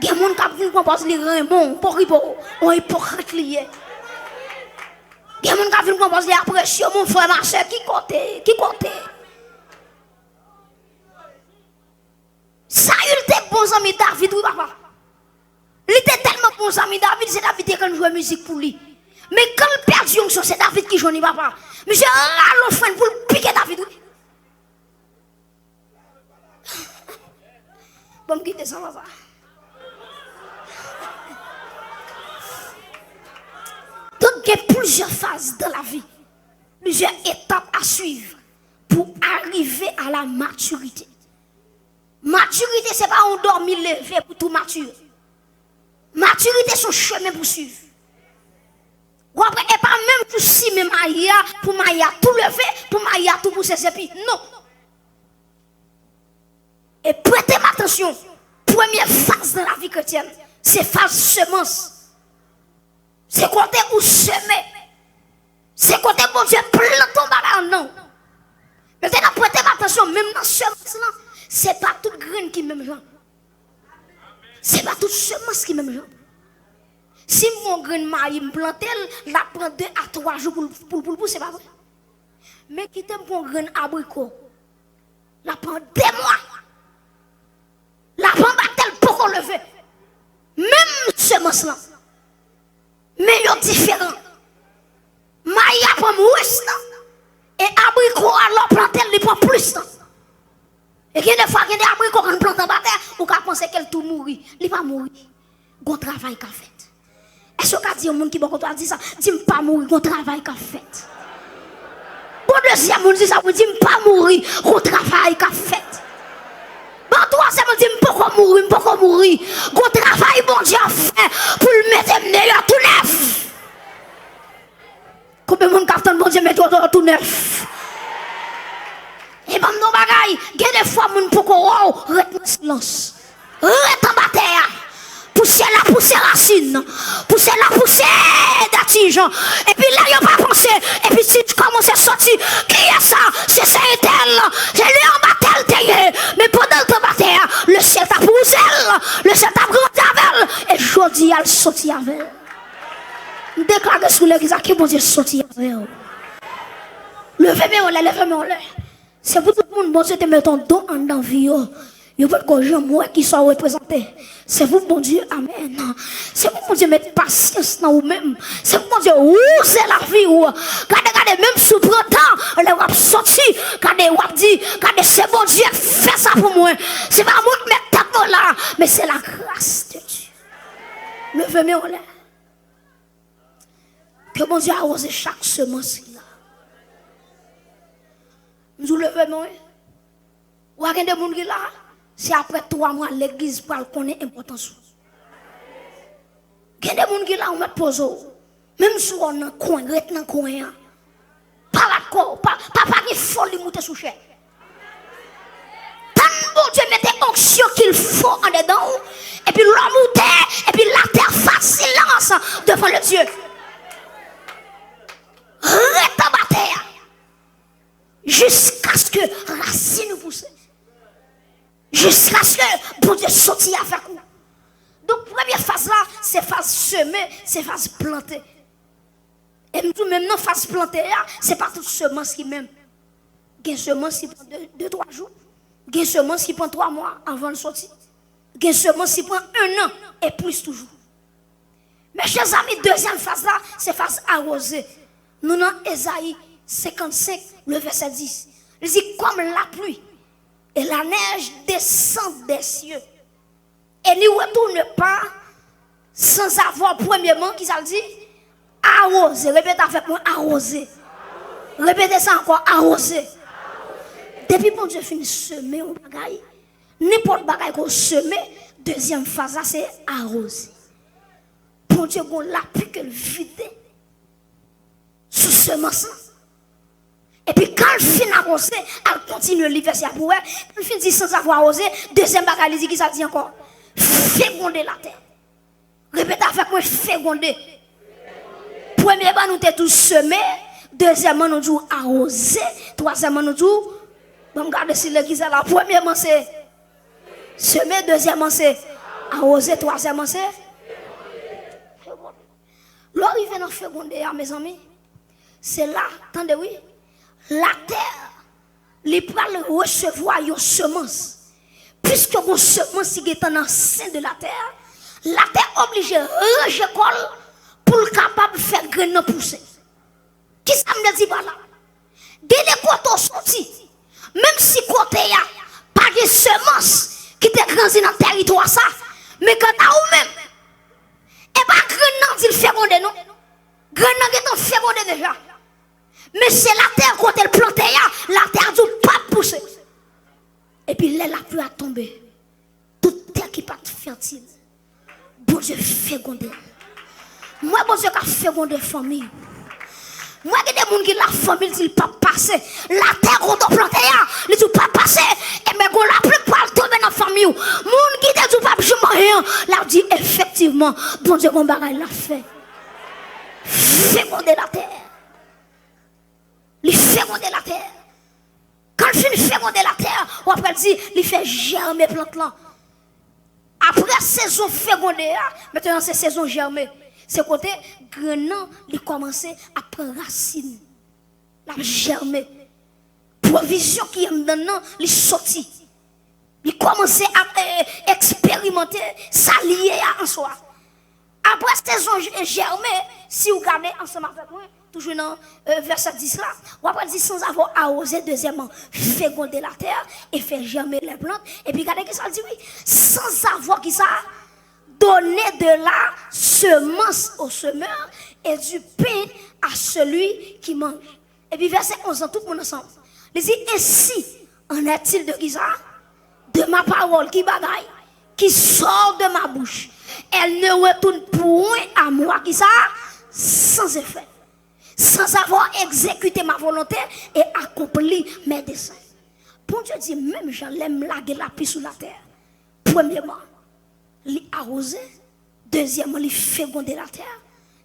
Gen moun k ap vin pran pòz li renmen w, pokipo, yon ipokrit li ye. Gen moun k ap vin pran pòz li apresye w, mon frè, ma sè, ki kote, ki kote? Sayil te bon zanmi David, wi, papa. Li te tèlman bon zanmi David, se David te konn jwe mizik pou li. Men kan l pèdi onksyon, se David ki jwenn li, papa. Misye rale yon frenn pou l pike David, wi. Bon, m kite sa, papa. Donk, gen plizyè faz dan lavi, plizyè etap a swiv pou arive a la matirite. Matirite, se pa yon dòmi leve pou tou mati. Matirite, se yon chemen pou swiv. Ou apre, e pa menm pou simen mayi a, pou mayi a tou leve, pou mayi a tou pouse, se pi. Non. E prete m atansyon, premye faz nan lavi kretyèn, se faz semans. Se kote ou seme. Se kote Bondye plante yon bagay anndan w. Mentnan, prete m atansyon, menm nan semans lan, se pa tout grenn ki menm jan. Se pa tout semans ki menm jan. Si m pran yon grenn mayi, m plante l, l ap pran de a twa jou pou l, pou l, pou l pouse, pa vre? Men kite m pran yon grenn abriko. L ap pran de mwa. L ap anba tè, l poko leve. Menm semans lan. Men yo diferan. Mayi a pran mwens tan. E abriko a, lè w plante l, li pran plis tan. panse ke l tou mouri. Li pa mouri. Gon travay k ap fèt. Èske w ka di yon moun ki bò kote w a, di sa, di, "M pa mouri, gon travay k ap fèt"? Gon dezyèm moun di sa pou di, "M pa mouri, gon travay k ap fèt." Bon, twazyèm moun di, "M poko mouri, m poko mouri." Gon travay Bondye ap fè pou l mete m deyò tou nèf. Konbyen moun k ap tann Bondye mete w deyò tou nèf? E ban m yon bagay, gen de fwa moun poko wè w, ret nan silans. Ret anba tè a. Pousye la pouse rasin. Pousye la pouse de tij. Epi lè yo pa panse, epi tij kòmanse soti. Kiyès sa? Se sè entèl. Se li anba tè l te ye. Men pandan l te anba tè a, lesyèl t ap wouze l. Lesyèl t ap grandi avè l. E jodi a, l soti avè l. M deklare sou legliz la, ke Bondye soti avè w. Leve men w anlè, leve men w anlè. Se pou tout moun Bondye te mete yon don anndan vi yo. Yo potko janm wè kisa w reprezante. Se pou Bondye, amèn. Se pou Bondye met pasyans nan ou menm. Se pou Bondye wouze lavi w. Gade, gade, menm si w pran tan, lè w ap soti, gade, w ap di, "Gade, se Bondye k fè sa pou mwen. Se pa mwen k met tèt mwen la, men se la grâce de Dieu." Leve men w anlè. Ke Bondye awoze chak semans ki la. M di w leve men w. Ou a gen de moun ki la, se apre twa mwa legliz pral konnen enpòtans ou. Gen de moun ki la, ou mèt poze w. Menm si w nan kwen, ret nan kwen an. Pa bat kò w, pa, pa, pa gen foli moute sou chè. Tann Bondye mete onksyon qu'il faut andedan w, epi lè w moute, epi latè fè silans devan le Dieu. Ret anba tè a. Jiskaske rasin ou pouse. Jiskaske Bondye soti avèk ou. Donk, premye faz la, se faz seme, se faz plante. E m di w menm nan faz plante a, se pa tout semans ki menm. Gen semans ki pran de, de, twa jou. Gen semans ki pran twa mwa anvan l soti. Gen semans ki pran en an e plis toujou. Mechèzami, dezyèm faz la, se faz awoze. Nou nan Ezayi senkannsenk, le vèsè dis. Li di, comme la pluie et la neige descendent des cieux, et n'y retournent pas sans avoir, premyeman, ki sa l di? Awoze. Repete avèk mwen, awoze. Repete sa ankò, awoze. Depi Bondye fin seme yon bagay, nenpòt bagay ke w seme, dezyèm faz la se awoze. Bondye gon lapli ke l vide sou semans lan. Epi kan l fin awoze, al kontinye li vèsè a pou wè. Kan l fin di sans avoir arrosé, dezyèm bagay li di, kisa l di ankò? Féconder la terre. Repete avèk mwen, féconder. Premyèman, nou te di w seme, dezyèmman, nou di w awoze, twazyèmman, nou di w, bon, m gade si legliz la la. Premyèman, se seme, dezyèmman, se awoze, twazyèmman, se féconder. Lè w rive nan féconder a, mezanmi, se la, tande wi, latè, li pral resevwa yon semans. Piske gon semans ki gentan nan sen de latè, latè oblije ranje kò l pou l kapab fè grenn nan pouse. Kisa m vle di pa la? Gen de kote w soti, menm si kote a pa gen semans ki te grandi nan tèritwa sa, men kanta ou menm, e pa grenn nan di l féconder non. Grenn nan gentan féconder deja. Men se latè kote l plante a, latè a di w p ap pouse. Epi lè lapli a tonbe, tout tè ki pa t fètil, Bondye féconder l. M wè Bondye ka féconder fanmi w. M wè gen de moun ki la, fanmi l di l p ap pase. Latè kote w plante a, li di w p ap pase. Enben, gon lapli k pral tonbe nan fanmi w. Moun ki te di w p ap janm anyen an, l ap di efektivman, Bondye gon bagay l ap fè. Féconder latè. Li féconder latè. Kan l fin féconder latè, w ap wè l di, li fè jèmen plant lan. Apre sezon féconder a, mentnan se sezon jèmen. Se kote grenn nan, li kòmanse ap pran rasin. L ap jèmen. Pwovizyon ki anndan l nan, li soti. Li kòmanse ap, e, e, eksperimante sa li ye a an swa. Apre sezon jèmen, si w gade ansanm avèk mwen, toujou nan, euh, vèsè dis la, w ap wè l di, sans avoir arrosé, deuxièmement, féconder la terre et faire germer les plantes. Epi gade ki sa l di, wi, sans avoir ki sa, donner de la semence au semeur et du pain à celui qui mange. Epi vèsè onz lan, tout moun ansanm. Li di, ainsi en est-il de ki sa? De ma parole, ki bagay? Qui sort de ma bouche. Elle ne retourne point à moi, ki sa? Sans effet. Sans avoir exécuté ma volonté et accompli mes desseins. Bondye di, menm jan lè m lage lapli sou latè, premyèman, li awoze, dezyèmman, li fegonde latè,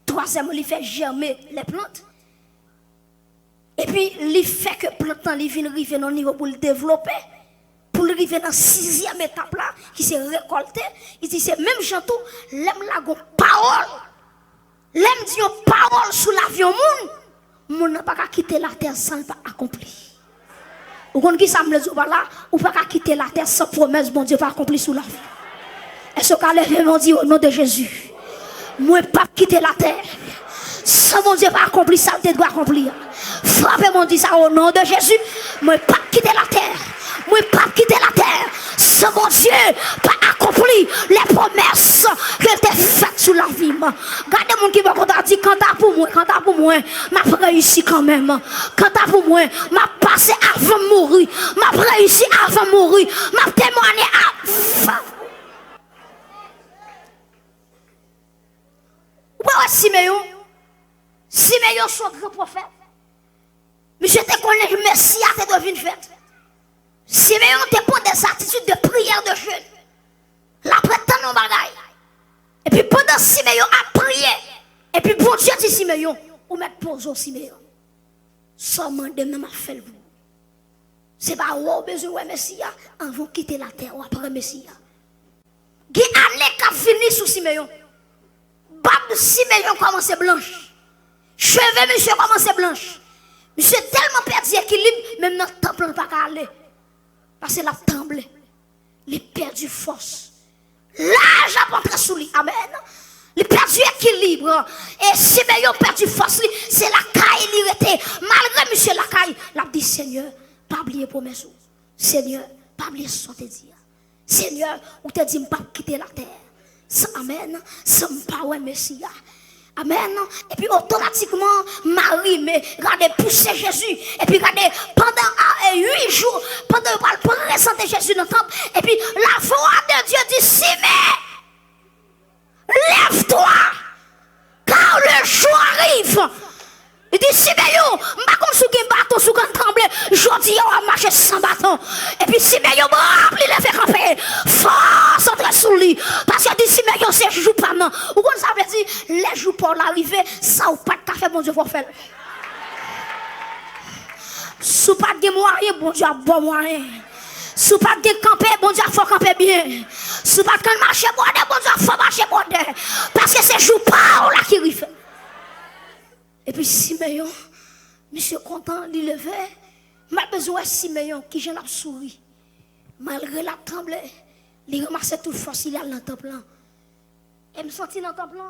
twazyèmman, li fè jèmen lè plant, epi li fè ke plant lan li vin rive nan yon nivo pou l devlope, pou l rive nan sizyèm etap la, ki se rekòlte, li di se menm jan tou, lè m lage yon pawòl, lè m di yon pawòl sou lavi yon moun, moun nan pa ka kite latè san l pa akonpli. Ou konn ki sa m vle di w pa la? Ou pa ka kite latè san pwomès Bondye pa akonpli sou lavi. Èske w ka leve men w di, au nom de Jésus, mwen p ap kite latè san Bondye pa akonpli sa l te dwe akonpli a? Frape men w di sa, au nom de Jésus, mwen p ap kite latè, mwen p ap kite latè san Bondye pa akonpli les promesses ke l te fèt sou lavi m. Gade moun ki bò kote a, di, kanta pou mwen, kanta pou mwen, m ap reyisi kanmenm. Kanta pou mwen, m ap pase avan m mouri. M ap reyisi avan m mouri. M ap temwanye avan. Ou pa wè Simeyon? Simeyon se yon gran pwofèt. Misye te konnen Mesi a te dwe vin fèt. Simeyon te pran des attitudes de prière, de jeûne. L ap ret tann yon bagay. Epi pandan Simeyon ap priye, epi Bondye di Simeyon, ou mèt poze w, Simeyon. Sa w mande m nan, m ap fè l pou ou. Se pa wè w bezwen wè Mesi a, anvan w kite latè, w ap wè Mesi a. Gen ane k ap vini sou Simeyon. Bab Simeyon kòmanse blanch. Cheve misye kòmanse blanch. Misye tèlman pèdi ekilib, menm nan tanp lan li pa ka ale. Paske l ap tranble. Li pèdi fòs. Laj ap antre sou li. Amèn. Li pèdi ekilib. E Simeyon pèdi fòs li. Se lakay li rete. Malgre misye lakay, l ap di, Senyè, pa bliye pwomès ou. Senyè, pa bliye sa w te di a. Senyè, ou te di m p ap kite latè. Sa, amèn. San m pa wè Mesi a. Amèn. Epi otomatikman, Mari, men, gade, pouse Jezi. Epi gade, pandan, a, e, uit jou, pandan yo pral prezante Jezi nan tanp, epi la voix de Dieu di, Simeyon, lève-toi, car le jour arrive. Li di, Simeyon, m pa konn si w gen baton, si w konn tranble. Jodi a, w ap mache san baton. Epi Simeyon brap, li leve kanpe. Fòs antre sou li. Paske di Simeyon, se jou pa m nan. Ou konn sa vle di? Lè jou pa w la rive, sa w pa t ka fè, Bondye fè w fè l. Si w pa t gen mwayen, Bondye ap ba w mwayen. Si w pa t gen kanpe, Bondye ap fè w kanpe byen. Si w pa t konn mache bwòdè, Bondye ap fè w mache bwòdè. Paske se jou pa w la ki rive. Epi Simeyon, misye kontan, li leve. M ap bezwen wè Simeyon, kijan l ap souri. Malgre l ap tranble, li ranmase tout fòs li, li al nan tanp lan. E m santi nan tanp lan,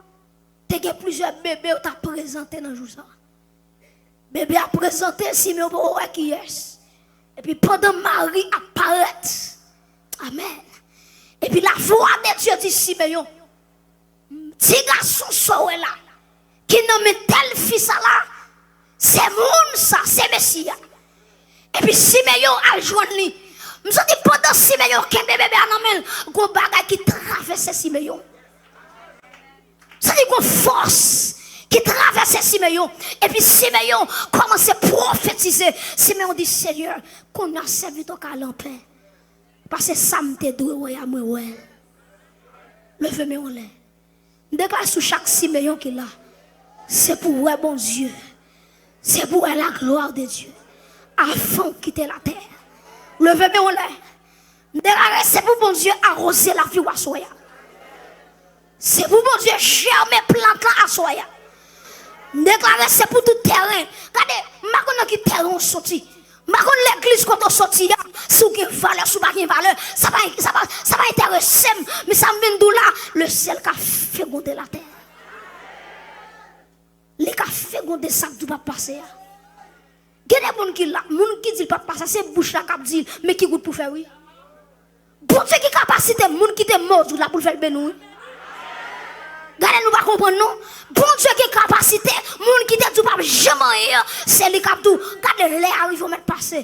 te gen plizyè bebe yo t ap prezante nan jou sa a. Bebe ap prezante, Simeyon poko wè kiyès. Epi pandan Mari ap parèt, amèn. Epi la voix de Dieu di Simeyon, ti gason sa w wè la, ki nan men tèl fi sa la, se moun sa, se Mesi a. Epi Simeyon al jwenn li. M santi pandan Simeyon kenbe bebe a nan men l, gon bagay ki travèse Simeyon. Santi gon fòs ki travèse Simeyon. Epi Simeyon kòmanse pwofetize. Simeyon di, Senyè, kounye a sèvitè w ka al anpè. Paske sa m te dwe wè a, mwen wè l. Leve men w anlè. M deklare sou chak Simeyon ki la, se pou w wè Bondye. Se pou w wè la gloire de Dieu. Avan w kite latè. Leve men w anlè. M deklare se pou Bondye awoze lavi w aswè a. Se pou Bondye jèmen plant lan aswè a. M deklare se pou tout tèren. Gade, m pa konn nan ki tèren w soti. M pa konn legliz kote w soti a. Si w gen valè, si w pa gen valè, sa pa, sa pa, sa pa enterese m. Men sa m vin di w la, le ciel ka féconder la terre. Li ka fegonde sa k di w p ap pase a. Gen de moun ki la, moun ki di l p ap pase a, se bouch la k ap di l, men ki wout pou fè wi. Bondye gen kapasite, moun ki te modi w la pou l fè l beni w wi. Gade nou pa konprann non. Bondye gen kapasite, moun ki te di w p ap janm anyen an, se li k ap di w, gade lè a rive w mèt pase.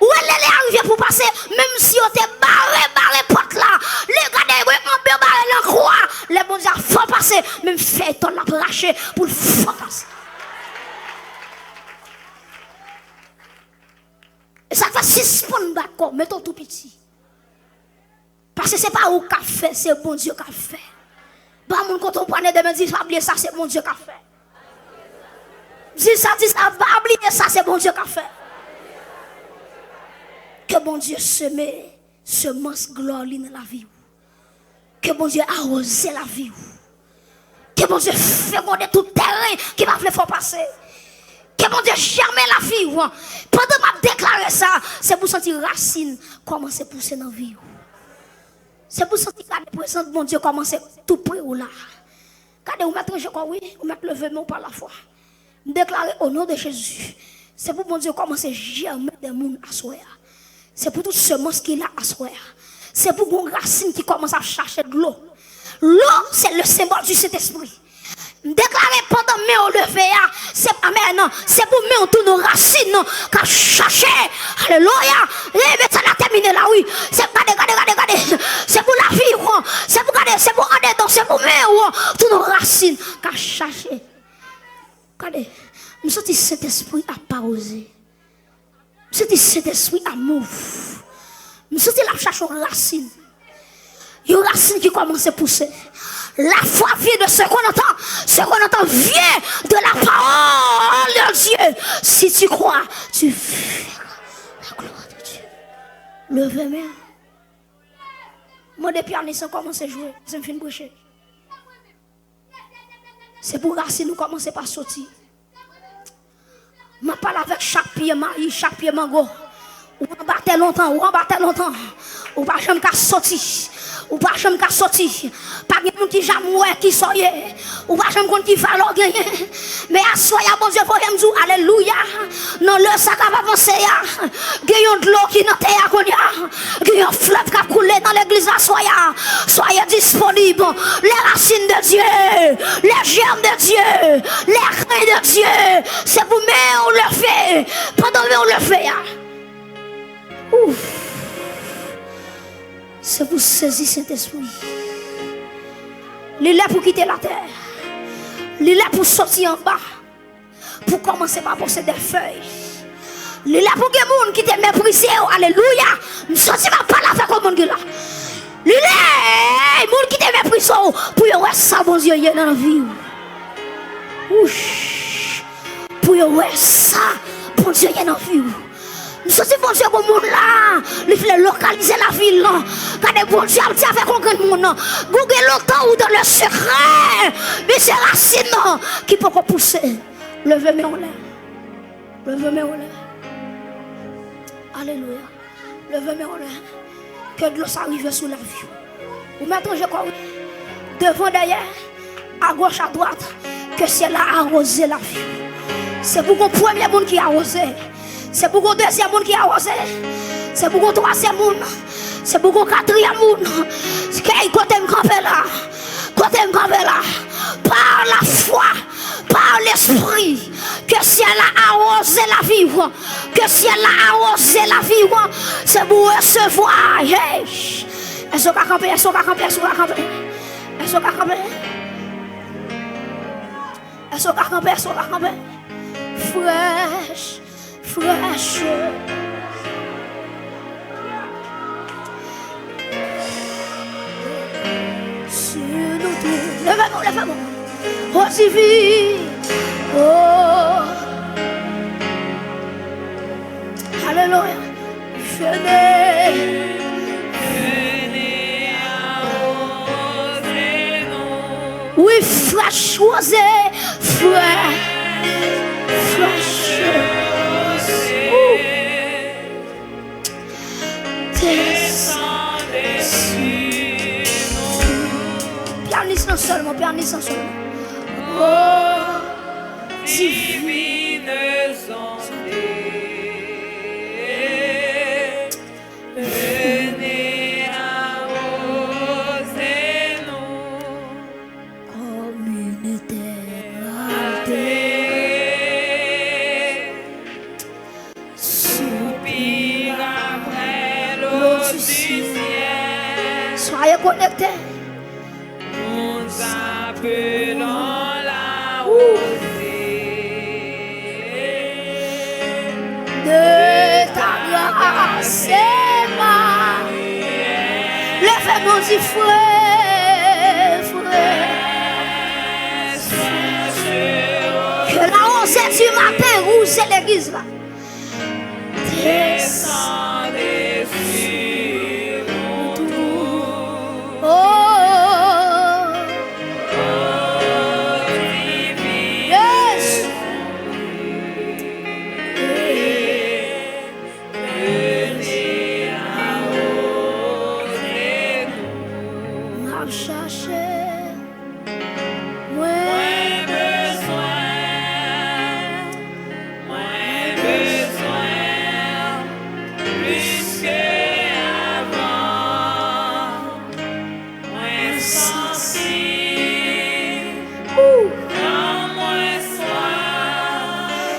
Ou wè lè lè a rive pou pase, menm si yo te bare, bare pòt la, lè gade wi, anbe bare nan kwa, lè Bondye a fè w pase, menm fèy tòl la ap rache pou l fè w pase. E sa k fè sispann bat kò w, mete w tou piti. Paske se pa ou k ap fè, se Bondye k ap fè. Ba moun kote w pwale demen, di pa bliye sa, se Bondye k ap fè. Di sa, di sa, pa bliye sa, se Bondye k ap fè. Ke Bondye seme semans glwa li nan lavi w. Ke Bondye awoze lavi w. Ke Bondye fegonde tout teren ki pa vle fè w pase. Ke Bondye jèmen lavi w. Pandan m ap deklare sa, se pou w santi rasin kòmanse pouse nan vi w. Se pou w santi gade prezans Bondye kòmanse tou pre w la. Gade, ou mèt ranje kò w wi, ou mèt leve men w pa lafwa. M deklare o non de Jezi, se pou Bondye kòmanse jèmen de moun aswè a. Se pou tout semans ki la aswè a. Se pou gon rasin ki kòmanse ap chache dlo. L'eau, c'est le symbole du Saint-Esprit. M deklare pandan men w leve a, se, amèn, se pou men w tounen rasin k ap chache. Alelouya. E, men sa n a tèmine la, wi. Se, gade, gade, gade, gade. Se pou lavi w. Se pou, gade, se pou andedan, se pou men w tounen rasin k ap chache. Gade, m santi Sentespri ap awoze. M santi Sentespri ap move. M santi l ap chache yon rasin. Yon rasin ki kòmanse pouse. La foi vient de ce qu'on entend. Ce qu'on entend vient de la parole de Dieu. Si tu crois, tu verras la gloire de Dieu. Leve men. Mande pyanis lan kòmanse jwe. Se m fin preche. Se pou rasin ou kòmanse pa soti. M ap pale avèk chak pye mayi, chak pye mango. Ou anba tè lontan, ou anba tè lontan. Ou pa janm ka soti. Ou pa janm ka soti. Pa gen moun ki janm wè kisa w ye. Ou pa janm konn ki valè w genyen. Men aswè a, Bondye voye m di w, alelouya. Nan lè sa k ap avanse a, gen yon dlo ki nan tè a kounye a. Gen yon flèv k ap koule nan legliz la aswè a. Soyez disponibles. Les racines de Dieu. Les germes de Dieu. Les grains de Dieu. Se pou men w leve. Pandan men w leve a. Ouf. Se pou sezi Sentespri. Li lè pou kite latè. Li lè pou soti anba. Pou kòmanse pa posede fèy. Li lè pou gen moun ki te meprize w. Alelouya. M santi m ap pale avèk yon moun ki la. Li lè moun ki te meprize w pou yo wè sa Bondye ye nan vi w. Wouch. Pou yo wè sa Bondye ye nan vi w. M santi Bondye gon moun la, li vle lokalize lavi l lan. Gade Bondye ap di avèk yon grenn moun. Ou gen lontan ou dans le secret, men se rasin nan ki poko pouse. Leve men w anlè. Leve men w anlè. Alelouya. Leve men w anlè. Ke dlo sa rive sou lavi w. Ou mèt ranje kò w. Devan, dèyè, agoch, adwat. Ke syèl la awoze lavi w. Se pou gon premye moun ki awoze. Se pou gon dezyèm moun ki awoze. Se pou gon twazyèm moun. Se pou gon katriyèm moun. Kèy kote m kanpe la. Kote m kanpe la. Par la foi, par l'esprit, ke syèl la awoze lavi w. Ke syèl la awoze lavi w. Se pou w resevwa. Hey! Èske w ka kanpe? Èske w ka kanpe? Èske w ka kanpe? Èske w ka kanpe? Èske w ka kanpe? Èske w ka kanpe? Fresh. Fresh. Sur nous tous. Leve men w, leve men w. Oh, divin. Oh. Alelouya. Venez. Wi, fresh rose, fresh, fresh. Ouh. Desann. Pyanis lan sèlman, pyanis lan sèlman. Oh. divinesanté, venez arroser nous comme une terre altérée. Soupir après l'eau du ciel. Soyez connectés. Nous appelons la rosée de ta grâce, Emmanuel. Leve men w, di, frè, frè. Que la rosée du matin rouze legliz la. Descendez sur nous tous. Oh, oh, divine. Yes. Venez arroser nous. M ap chache. Mwen bezwen, mwen bezwen plis ke avan. Mwen santi, ou, nan mwen swaf.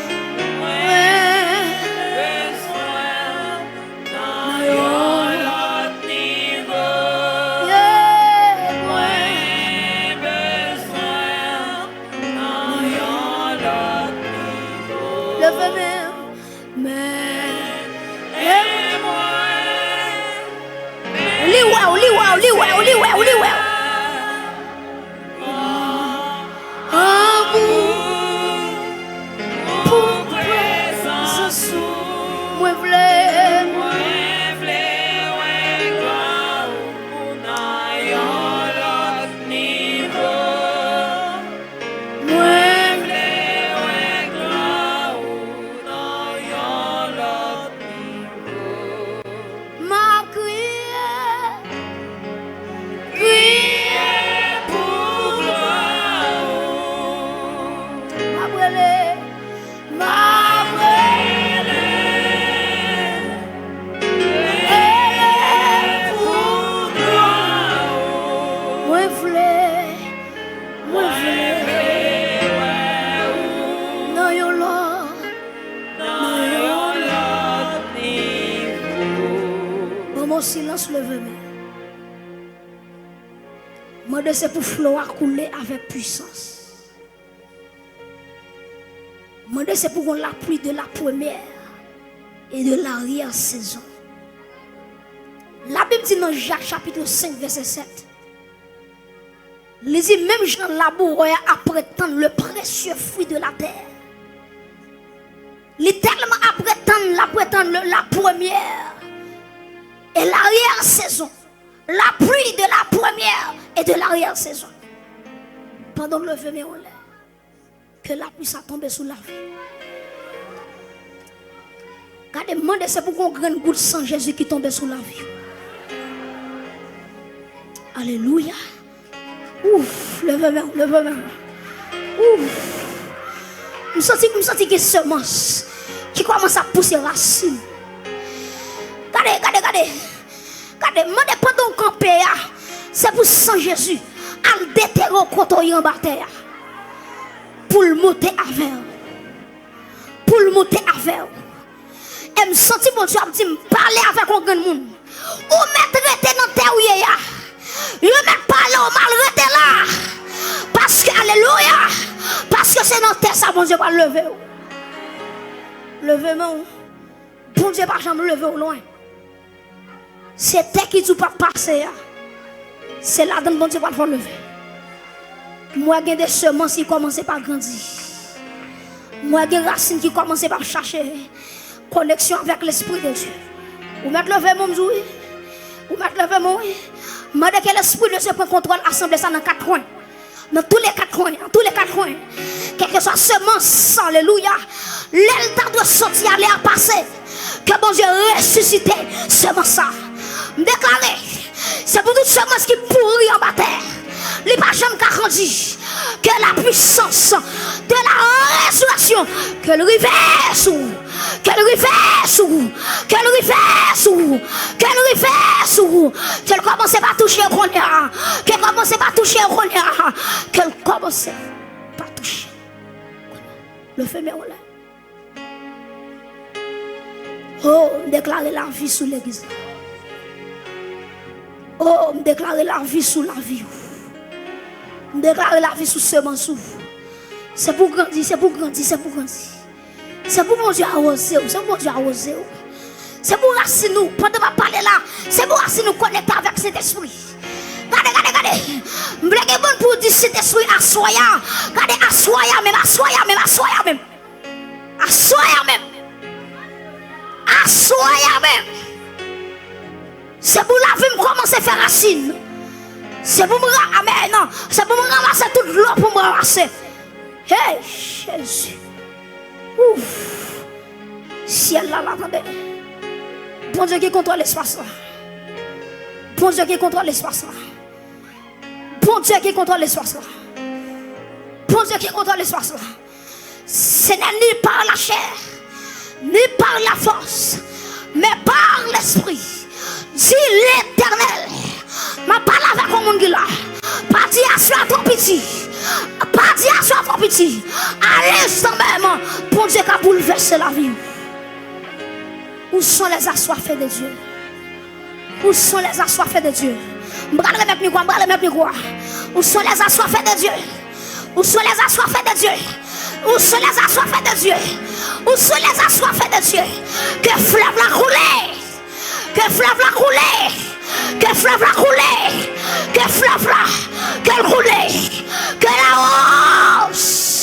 Mwen bezwen nan yon lòt nivo. Yeah, mwen bezwen nan yon lòt nivo. Leve men, men, men mwen. Li wè w, li wè w, li wè w, li wè w, li wè w. An pou, pou prezans ou. Mwen vle, mwen vle wè glwa ou nan yon lòt nivo. Mwen vle wè glwa ou nan yon lòt nivo. M ap kriye, kriye pou glwa ou. M ap rele, m ap rele, rele pou glwa ou. Mwen vle, mwen vle wè ou nan yon lòt, nan yon lòt nivo. Ban m yon silans, leve men. Mande se pou flo a koule avèk pwisans. Mande se pou gon lapli de la première et de l'arrière-saison. Labib di nan Jak chapit senk vèsè sèt, li di, menm jan labourè a ap tann le précieux fruit de la terre, li tèlman ap tann, l ap tann le, la première et l'arrière-saison. La pluie de la première et de l'arrière-saison. Pandan w leve men w anlè, ke lapli sa tonbe sou lavi w. Gade, mande se pou gon grenn gout san Jezi ki tonbe sou lavi w. Alelouya. Ouf, leve men w, leve men w. Ouf. M santi, m santi gen semans ki kòmanse ap pouse rasin. Gade, gade, gade. Gade, mande pandan w kanpe a, se pou san Jezi al detere w kote w ye anba tè a. Pou l moute avè w. Pou l moute avè w. E m santi Bondye ap di m, pale avèk yon grenn moun. Ou mèt rete nan tè w ye a. Yo mèt pale w mal, rete la. Paske, alelouya, paske se nan tè sa Bondye pral leve w. Leve men w. Bondye pa janm leve w lwen. Se tè ki di w p ap pase a, se ladan l Bondye pral fè w leve. M wè gen de semans ki kòmanse pa grandi. M wè gen rasin ki kòmanse pa chache koneksyon avèk Lespri de Dye. Ou mèt leve men w, m di w wi. Ou mèt leve men w, wi. Mande ke Lespri de Dye pran kontwòl asanble sa nan kat kwen. Nan tou le kat kwen, nan tou le kat kwen. Kèlkeswa semans, alelouya, lè l ta dwe soti ale a pase, ke Bondye resisite semans sa. M deklare, se pou tout semans ki pouri anba tè, li pa janm ka grandi, ke la puissance de la Ke l rive sou ou. Ke l rive sou ou. Ke l rive sou ou. Ke l rive sou ou. Ke l kòmanse pa touche yo kounye a. Ke l kòmanse pa touche yo kounye a. Ke l kòmanse pa touche yo kounye a. Leve men w anlè. Oh, m deklare lavi sou legliz la. Oh, m deklare lavi sou lavi w. M deklare lavi sou semans ou. Se pou grandi, se pou grandi, se pou grandi. Se pou Bondye awoze w, se pou Bondye awoze w. Se pou rasin ou, pandan m ap pale la, se pou rasin ou konekte avèk Sentespri. Gade, gade, gade. M vle gen moun pou di Sentespri aswè a. Gade, aswè a menm, aswè a menm, aswè a menm. Aswè a menm. Aswè a menm. Se pou lavi m kòmanse fè rasin. Se pou m ra-, amèn. Se pou m ranmase tout dlo pou m ranmase. Hey, Jezi. Ouf. Syèl la, la, tande. Bondye gen kontwòl espas la. Bondye gen kontwòl espas la. Bondye gen kontwòl espas la. Bondye gen kontwòl espas la. Senyè, ni par la chair, ni par la force, mais par l'esprit, di Letènèl. M ap pale avèk yon moun ki la. Pa di aswè a twò piti. Pa di aswè a twò piti. Alenstan menm, Bondye ka boulvèse lavi w. Où sont les assoiffés de Dieu? Où sont les assoiffés de Dieu? M pral remèt mikwo a, m pral remèt mikwo a. Où sont les assoiffés de Dieu? Où sont les assoiffés de Dieu? Où sont les assoiffés de Dieu? Où sont les assoiffés de Dieu? Ke flèv la koule. Ke flèv la koule. Ke flèv la koule. Ke flèv la, ke l koule. Ke la rose.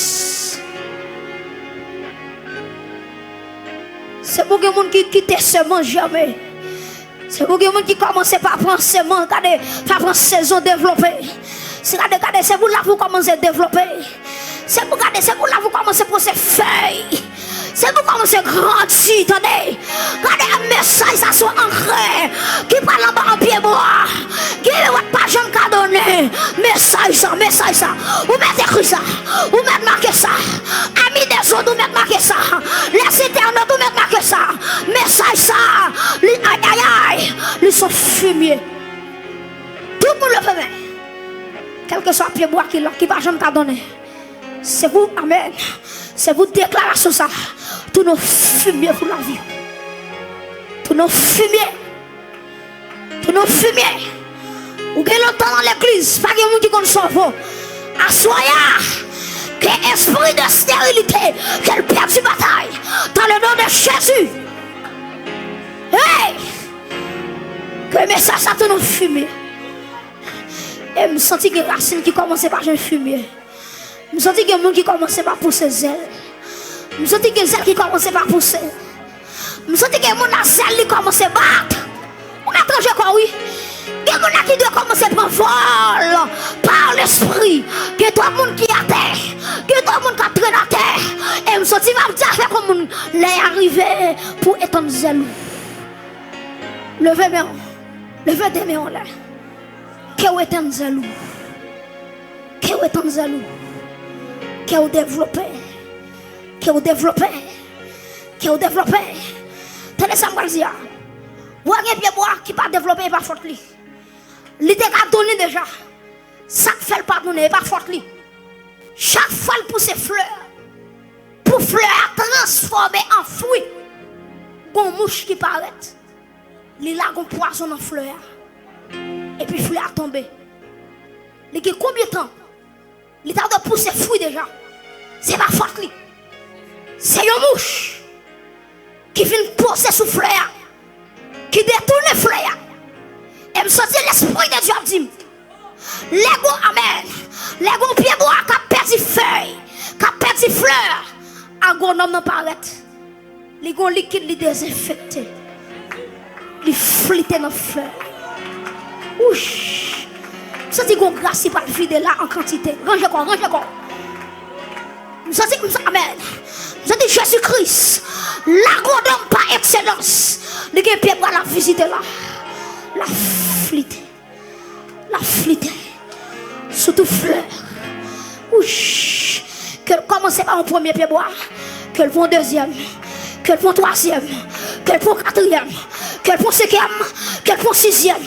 Se pou gen moun ki kite semans jèmen. Se pou gen moun ki kòmanse pa pran semans, gade, pa pran sezon devlope. Se gade, gade, se pou lavi w kòmanse devlope. Se pou gade, se pou lavi w kòmanse pouse fèy. Se pou kòmanse grandi, tande. Gade, mesaj sa se yon ankrè ki pral anba yon pyebwa. Ki wè pa janm ka donnen. Mesaj sa, mesaj sa. Ou mèt ekri sa. Ou mèt make sa. Ami de zòd, ou mèt make sa. Les internautes, ou mèt make sa. Mesaj sa, li ayayay, li se yon fimye. Tout moun leve men. Kèlkeswa pyebwa ki la, ki pa janm ka donnen. Se pou, amèn. Se pou deklarasyon sa tounen fimye pou lavi w. Tounen fimye. Tounen fimye. Ou gen lontan nan legliz, pa gen moun ki konn sa w vo. Aswè a, ke espri de sterilite, ke l pèdi batay. Dans le nom de Jésus. Hey! Ke mesaj sa tounen fimye. E m santi gen rasin ki kòmanse pa jwenn fimye. M santi gen moun ki kòmanse pa pouse zèl. M santi gen zèl ki kòmanse pa pouse. M santi gen moun la zèl li kòmanse bat. Ou mèt ranje kò w wi. Gen moun la ki dwe kòmanse pran vòl pa lespri. Gen twòp moun ki atè. Gen twòp moun k ap trennen atè. E m santi m ap di avèk yon moun, lè a rive pou etann zèl ou. Leve men w. Leve de men w anlè. Ke w etann zèl ou. Ke w etann zèl ou. Ke w devlope. Ke w devlope. Ke w devlope. Tande sa m pral di a. Ou wè gen pyebwa ki pa devlope, e pa fòt li. Li te ka donnen deja. Sa k fè l pa donnen, e pa fòt li. Chak fwa l pouse flè, pou flè a transfòme an fwi, gon mouch ki parèt. Li lage yon pwazon nan flè a. Epi flè a tonbe. Li gen konbyen tan? Li ta dwe pouse fwi deja. Se pa fòt li. Se yon mouch ki vin poze sou flè a, ki detounen flè a. E m santi Lespri de Dye ap di m, lè gon, amèn, lè gon pyebwa k ap pèdi fèy, k ap pèdi flè, agwonòm nan parèt. Li gon likid, li dezenfekte. Li flite nan flè. Wouch! M santi gon gras ki pral vide la an kantite. Ranje kò, ranje kò. M santi, m sa-, amèn. M santi Jezi Kris, lagwonòm pa ekselans, li gen pyebwa l ap vizite la. L ap flite. L ap flite sou tout flè. Wouch! Ke l kòmanse pa yon premye pyebwa. Ke l pran dezyèm, ke l pran twazyèm, ke l pran katriyèm, ke l pran senkyèm, ke l pran sizyèm,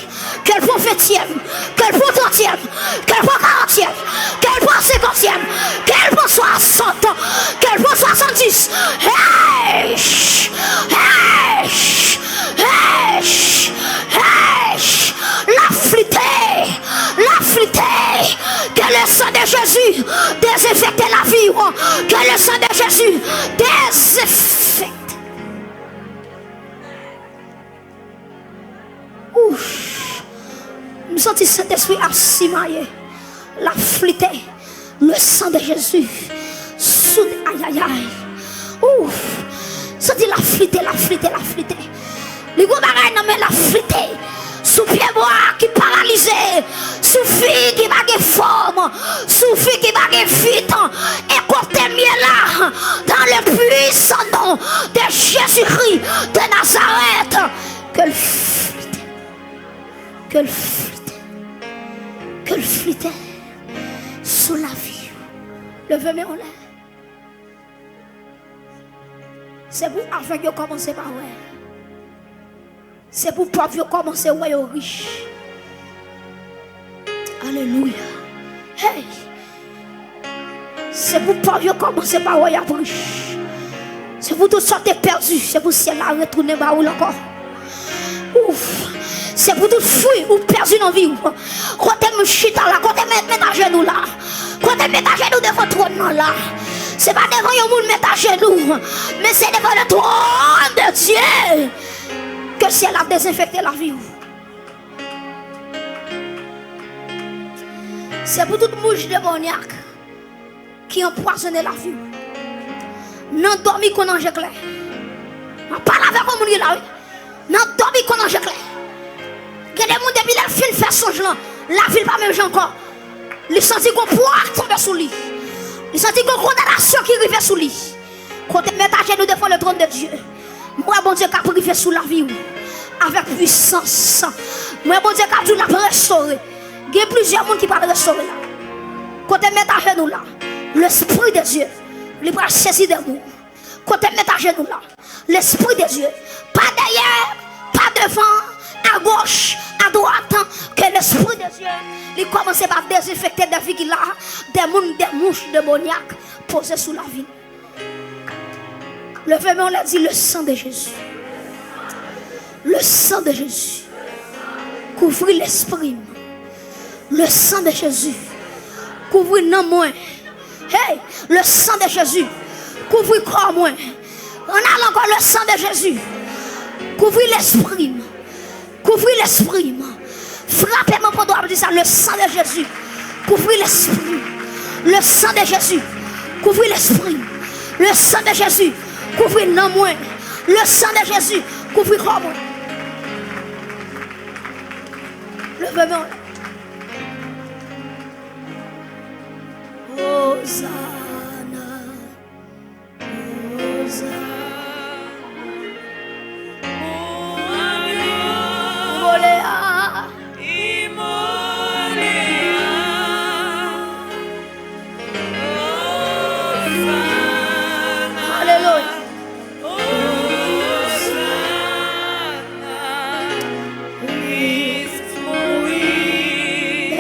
ke l pran ventyèm, ke l pran trantyèm, ke l pran karantyèm, ke l pran senkantyèm, ke l pran swasant, ke l pran swasanndis. Hey! Hey! Hey! Hey! L ap flite! L ap flite! Que le sang de Jésus désinfecte la vie. Que le sang de Jésus désinfecte. Ouf. M santi Sentespri ap simaye. L ap flite. Le sang de Jésus. Sou, ayayay. Ouf. Santi l ap flite, l ap flite, l ap flite. Li gon bagay nan men l ap flite. Sou pyebwa ki paralize. Sou fi ki pa gen fòm. Sou fi ki pa gen vit. E kote m ye la. Dans le puissant nom de Jésus-Christ de Nazareth. Ke l flite. Ke l flite. Ke l flite. Sou lavi w. Leve men w anlè. Se pou avèg yo kòmanse pa wè. Se pou pòv yo kòmanse wè yo rich. Alelouya. Hey! Se pou pòv yo kòmanse pa wè y ap rich. Se pou tout sa w te pèdi, se pou syèl la retounen ba ou l ankò. Ouf! Se pou tout fwi ou pèdi nan vi w. Kote m chita la, kote m met ajenou la? Kote m met ajenou devan twòn nan la? Se pa devan yon moun met ajenou, men se devan le trône de Dieu. Ke syèl la dezenfekte lavi w. Se pou tout mouch demonyak ki anpwazonnen lavi w. Nan dòmi konn anje klè. M ap pale avèk yon moun ki la, wi. Nan dòmi konn anje klè. Gen de moun depi lè l fin fè sonj lan, lavi l pa menm jan ankò. Li santi gon pwa k tonbe sou li. Li santi gon kondanasyon ki rive sou li. Kote m met ajenou devan le trône de Dieu. M wè Bondye k ap rive sou lavi w avèk pwisans. M wè Bondye k ap di w l ap restore. Gen plizyè moun ki pral restore la. Kote m met ajenou la, Lespri de Dye, li pral sezi de moun. Kote m met ajenou la, Lespri de Dye, pa dèyè, pa devan, agoch, adwat, ke Lespri de Dye, li kòmanse pa dezenfekte de vi ki la, de moun, de mouch demonyak poze sou lavi. Leve men w lè di, le sang de Jésus. Le sang de Jésus. Kouvri lespri m. Le sang de Jésus. Kouvri nanm mwen. Hey, le sang de Jésus. Kouvri kò mwen. Ann al ankò, le sang de Jésus. Kouvri lespri m. Kouvri lespri m. Frape men w pandan w ap di sa, le sang de Jésus. Kouvri lespri m. Le sang de Jésus. Kouvri lespri m. Le sang de Jésus. Kouvri nanm mwen. Le sang de Jésus. Kouvri kò mwen. Leve men w. Hosanna. Alelouya.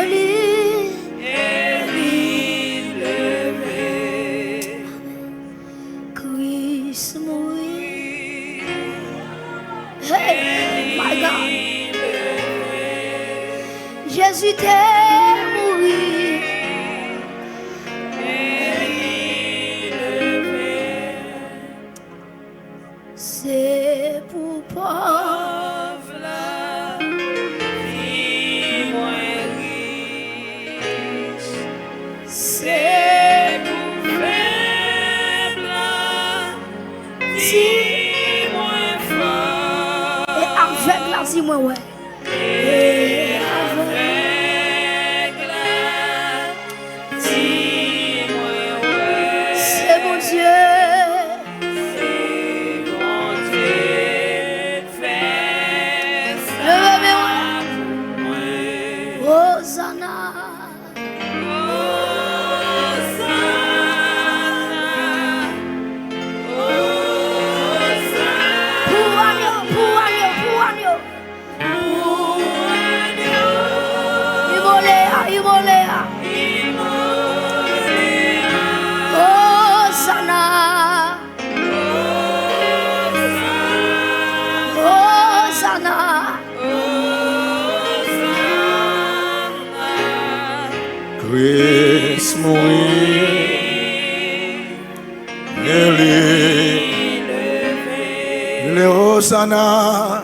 Eli, Eli, leve. Kris mouri. Hey, my God. Jezi te mouri. Se pou pòv la vi mwen rich. Se pou fèb la di mwen fò. E avèg la di mwen wè. E avèg la di mwen wè. Se Bondye. Se Bondye. Fè sa pou mwen. Hosanna. Hosanna. Kris mouri, e li leve. Osana,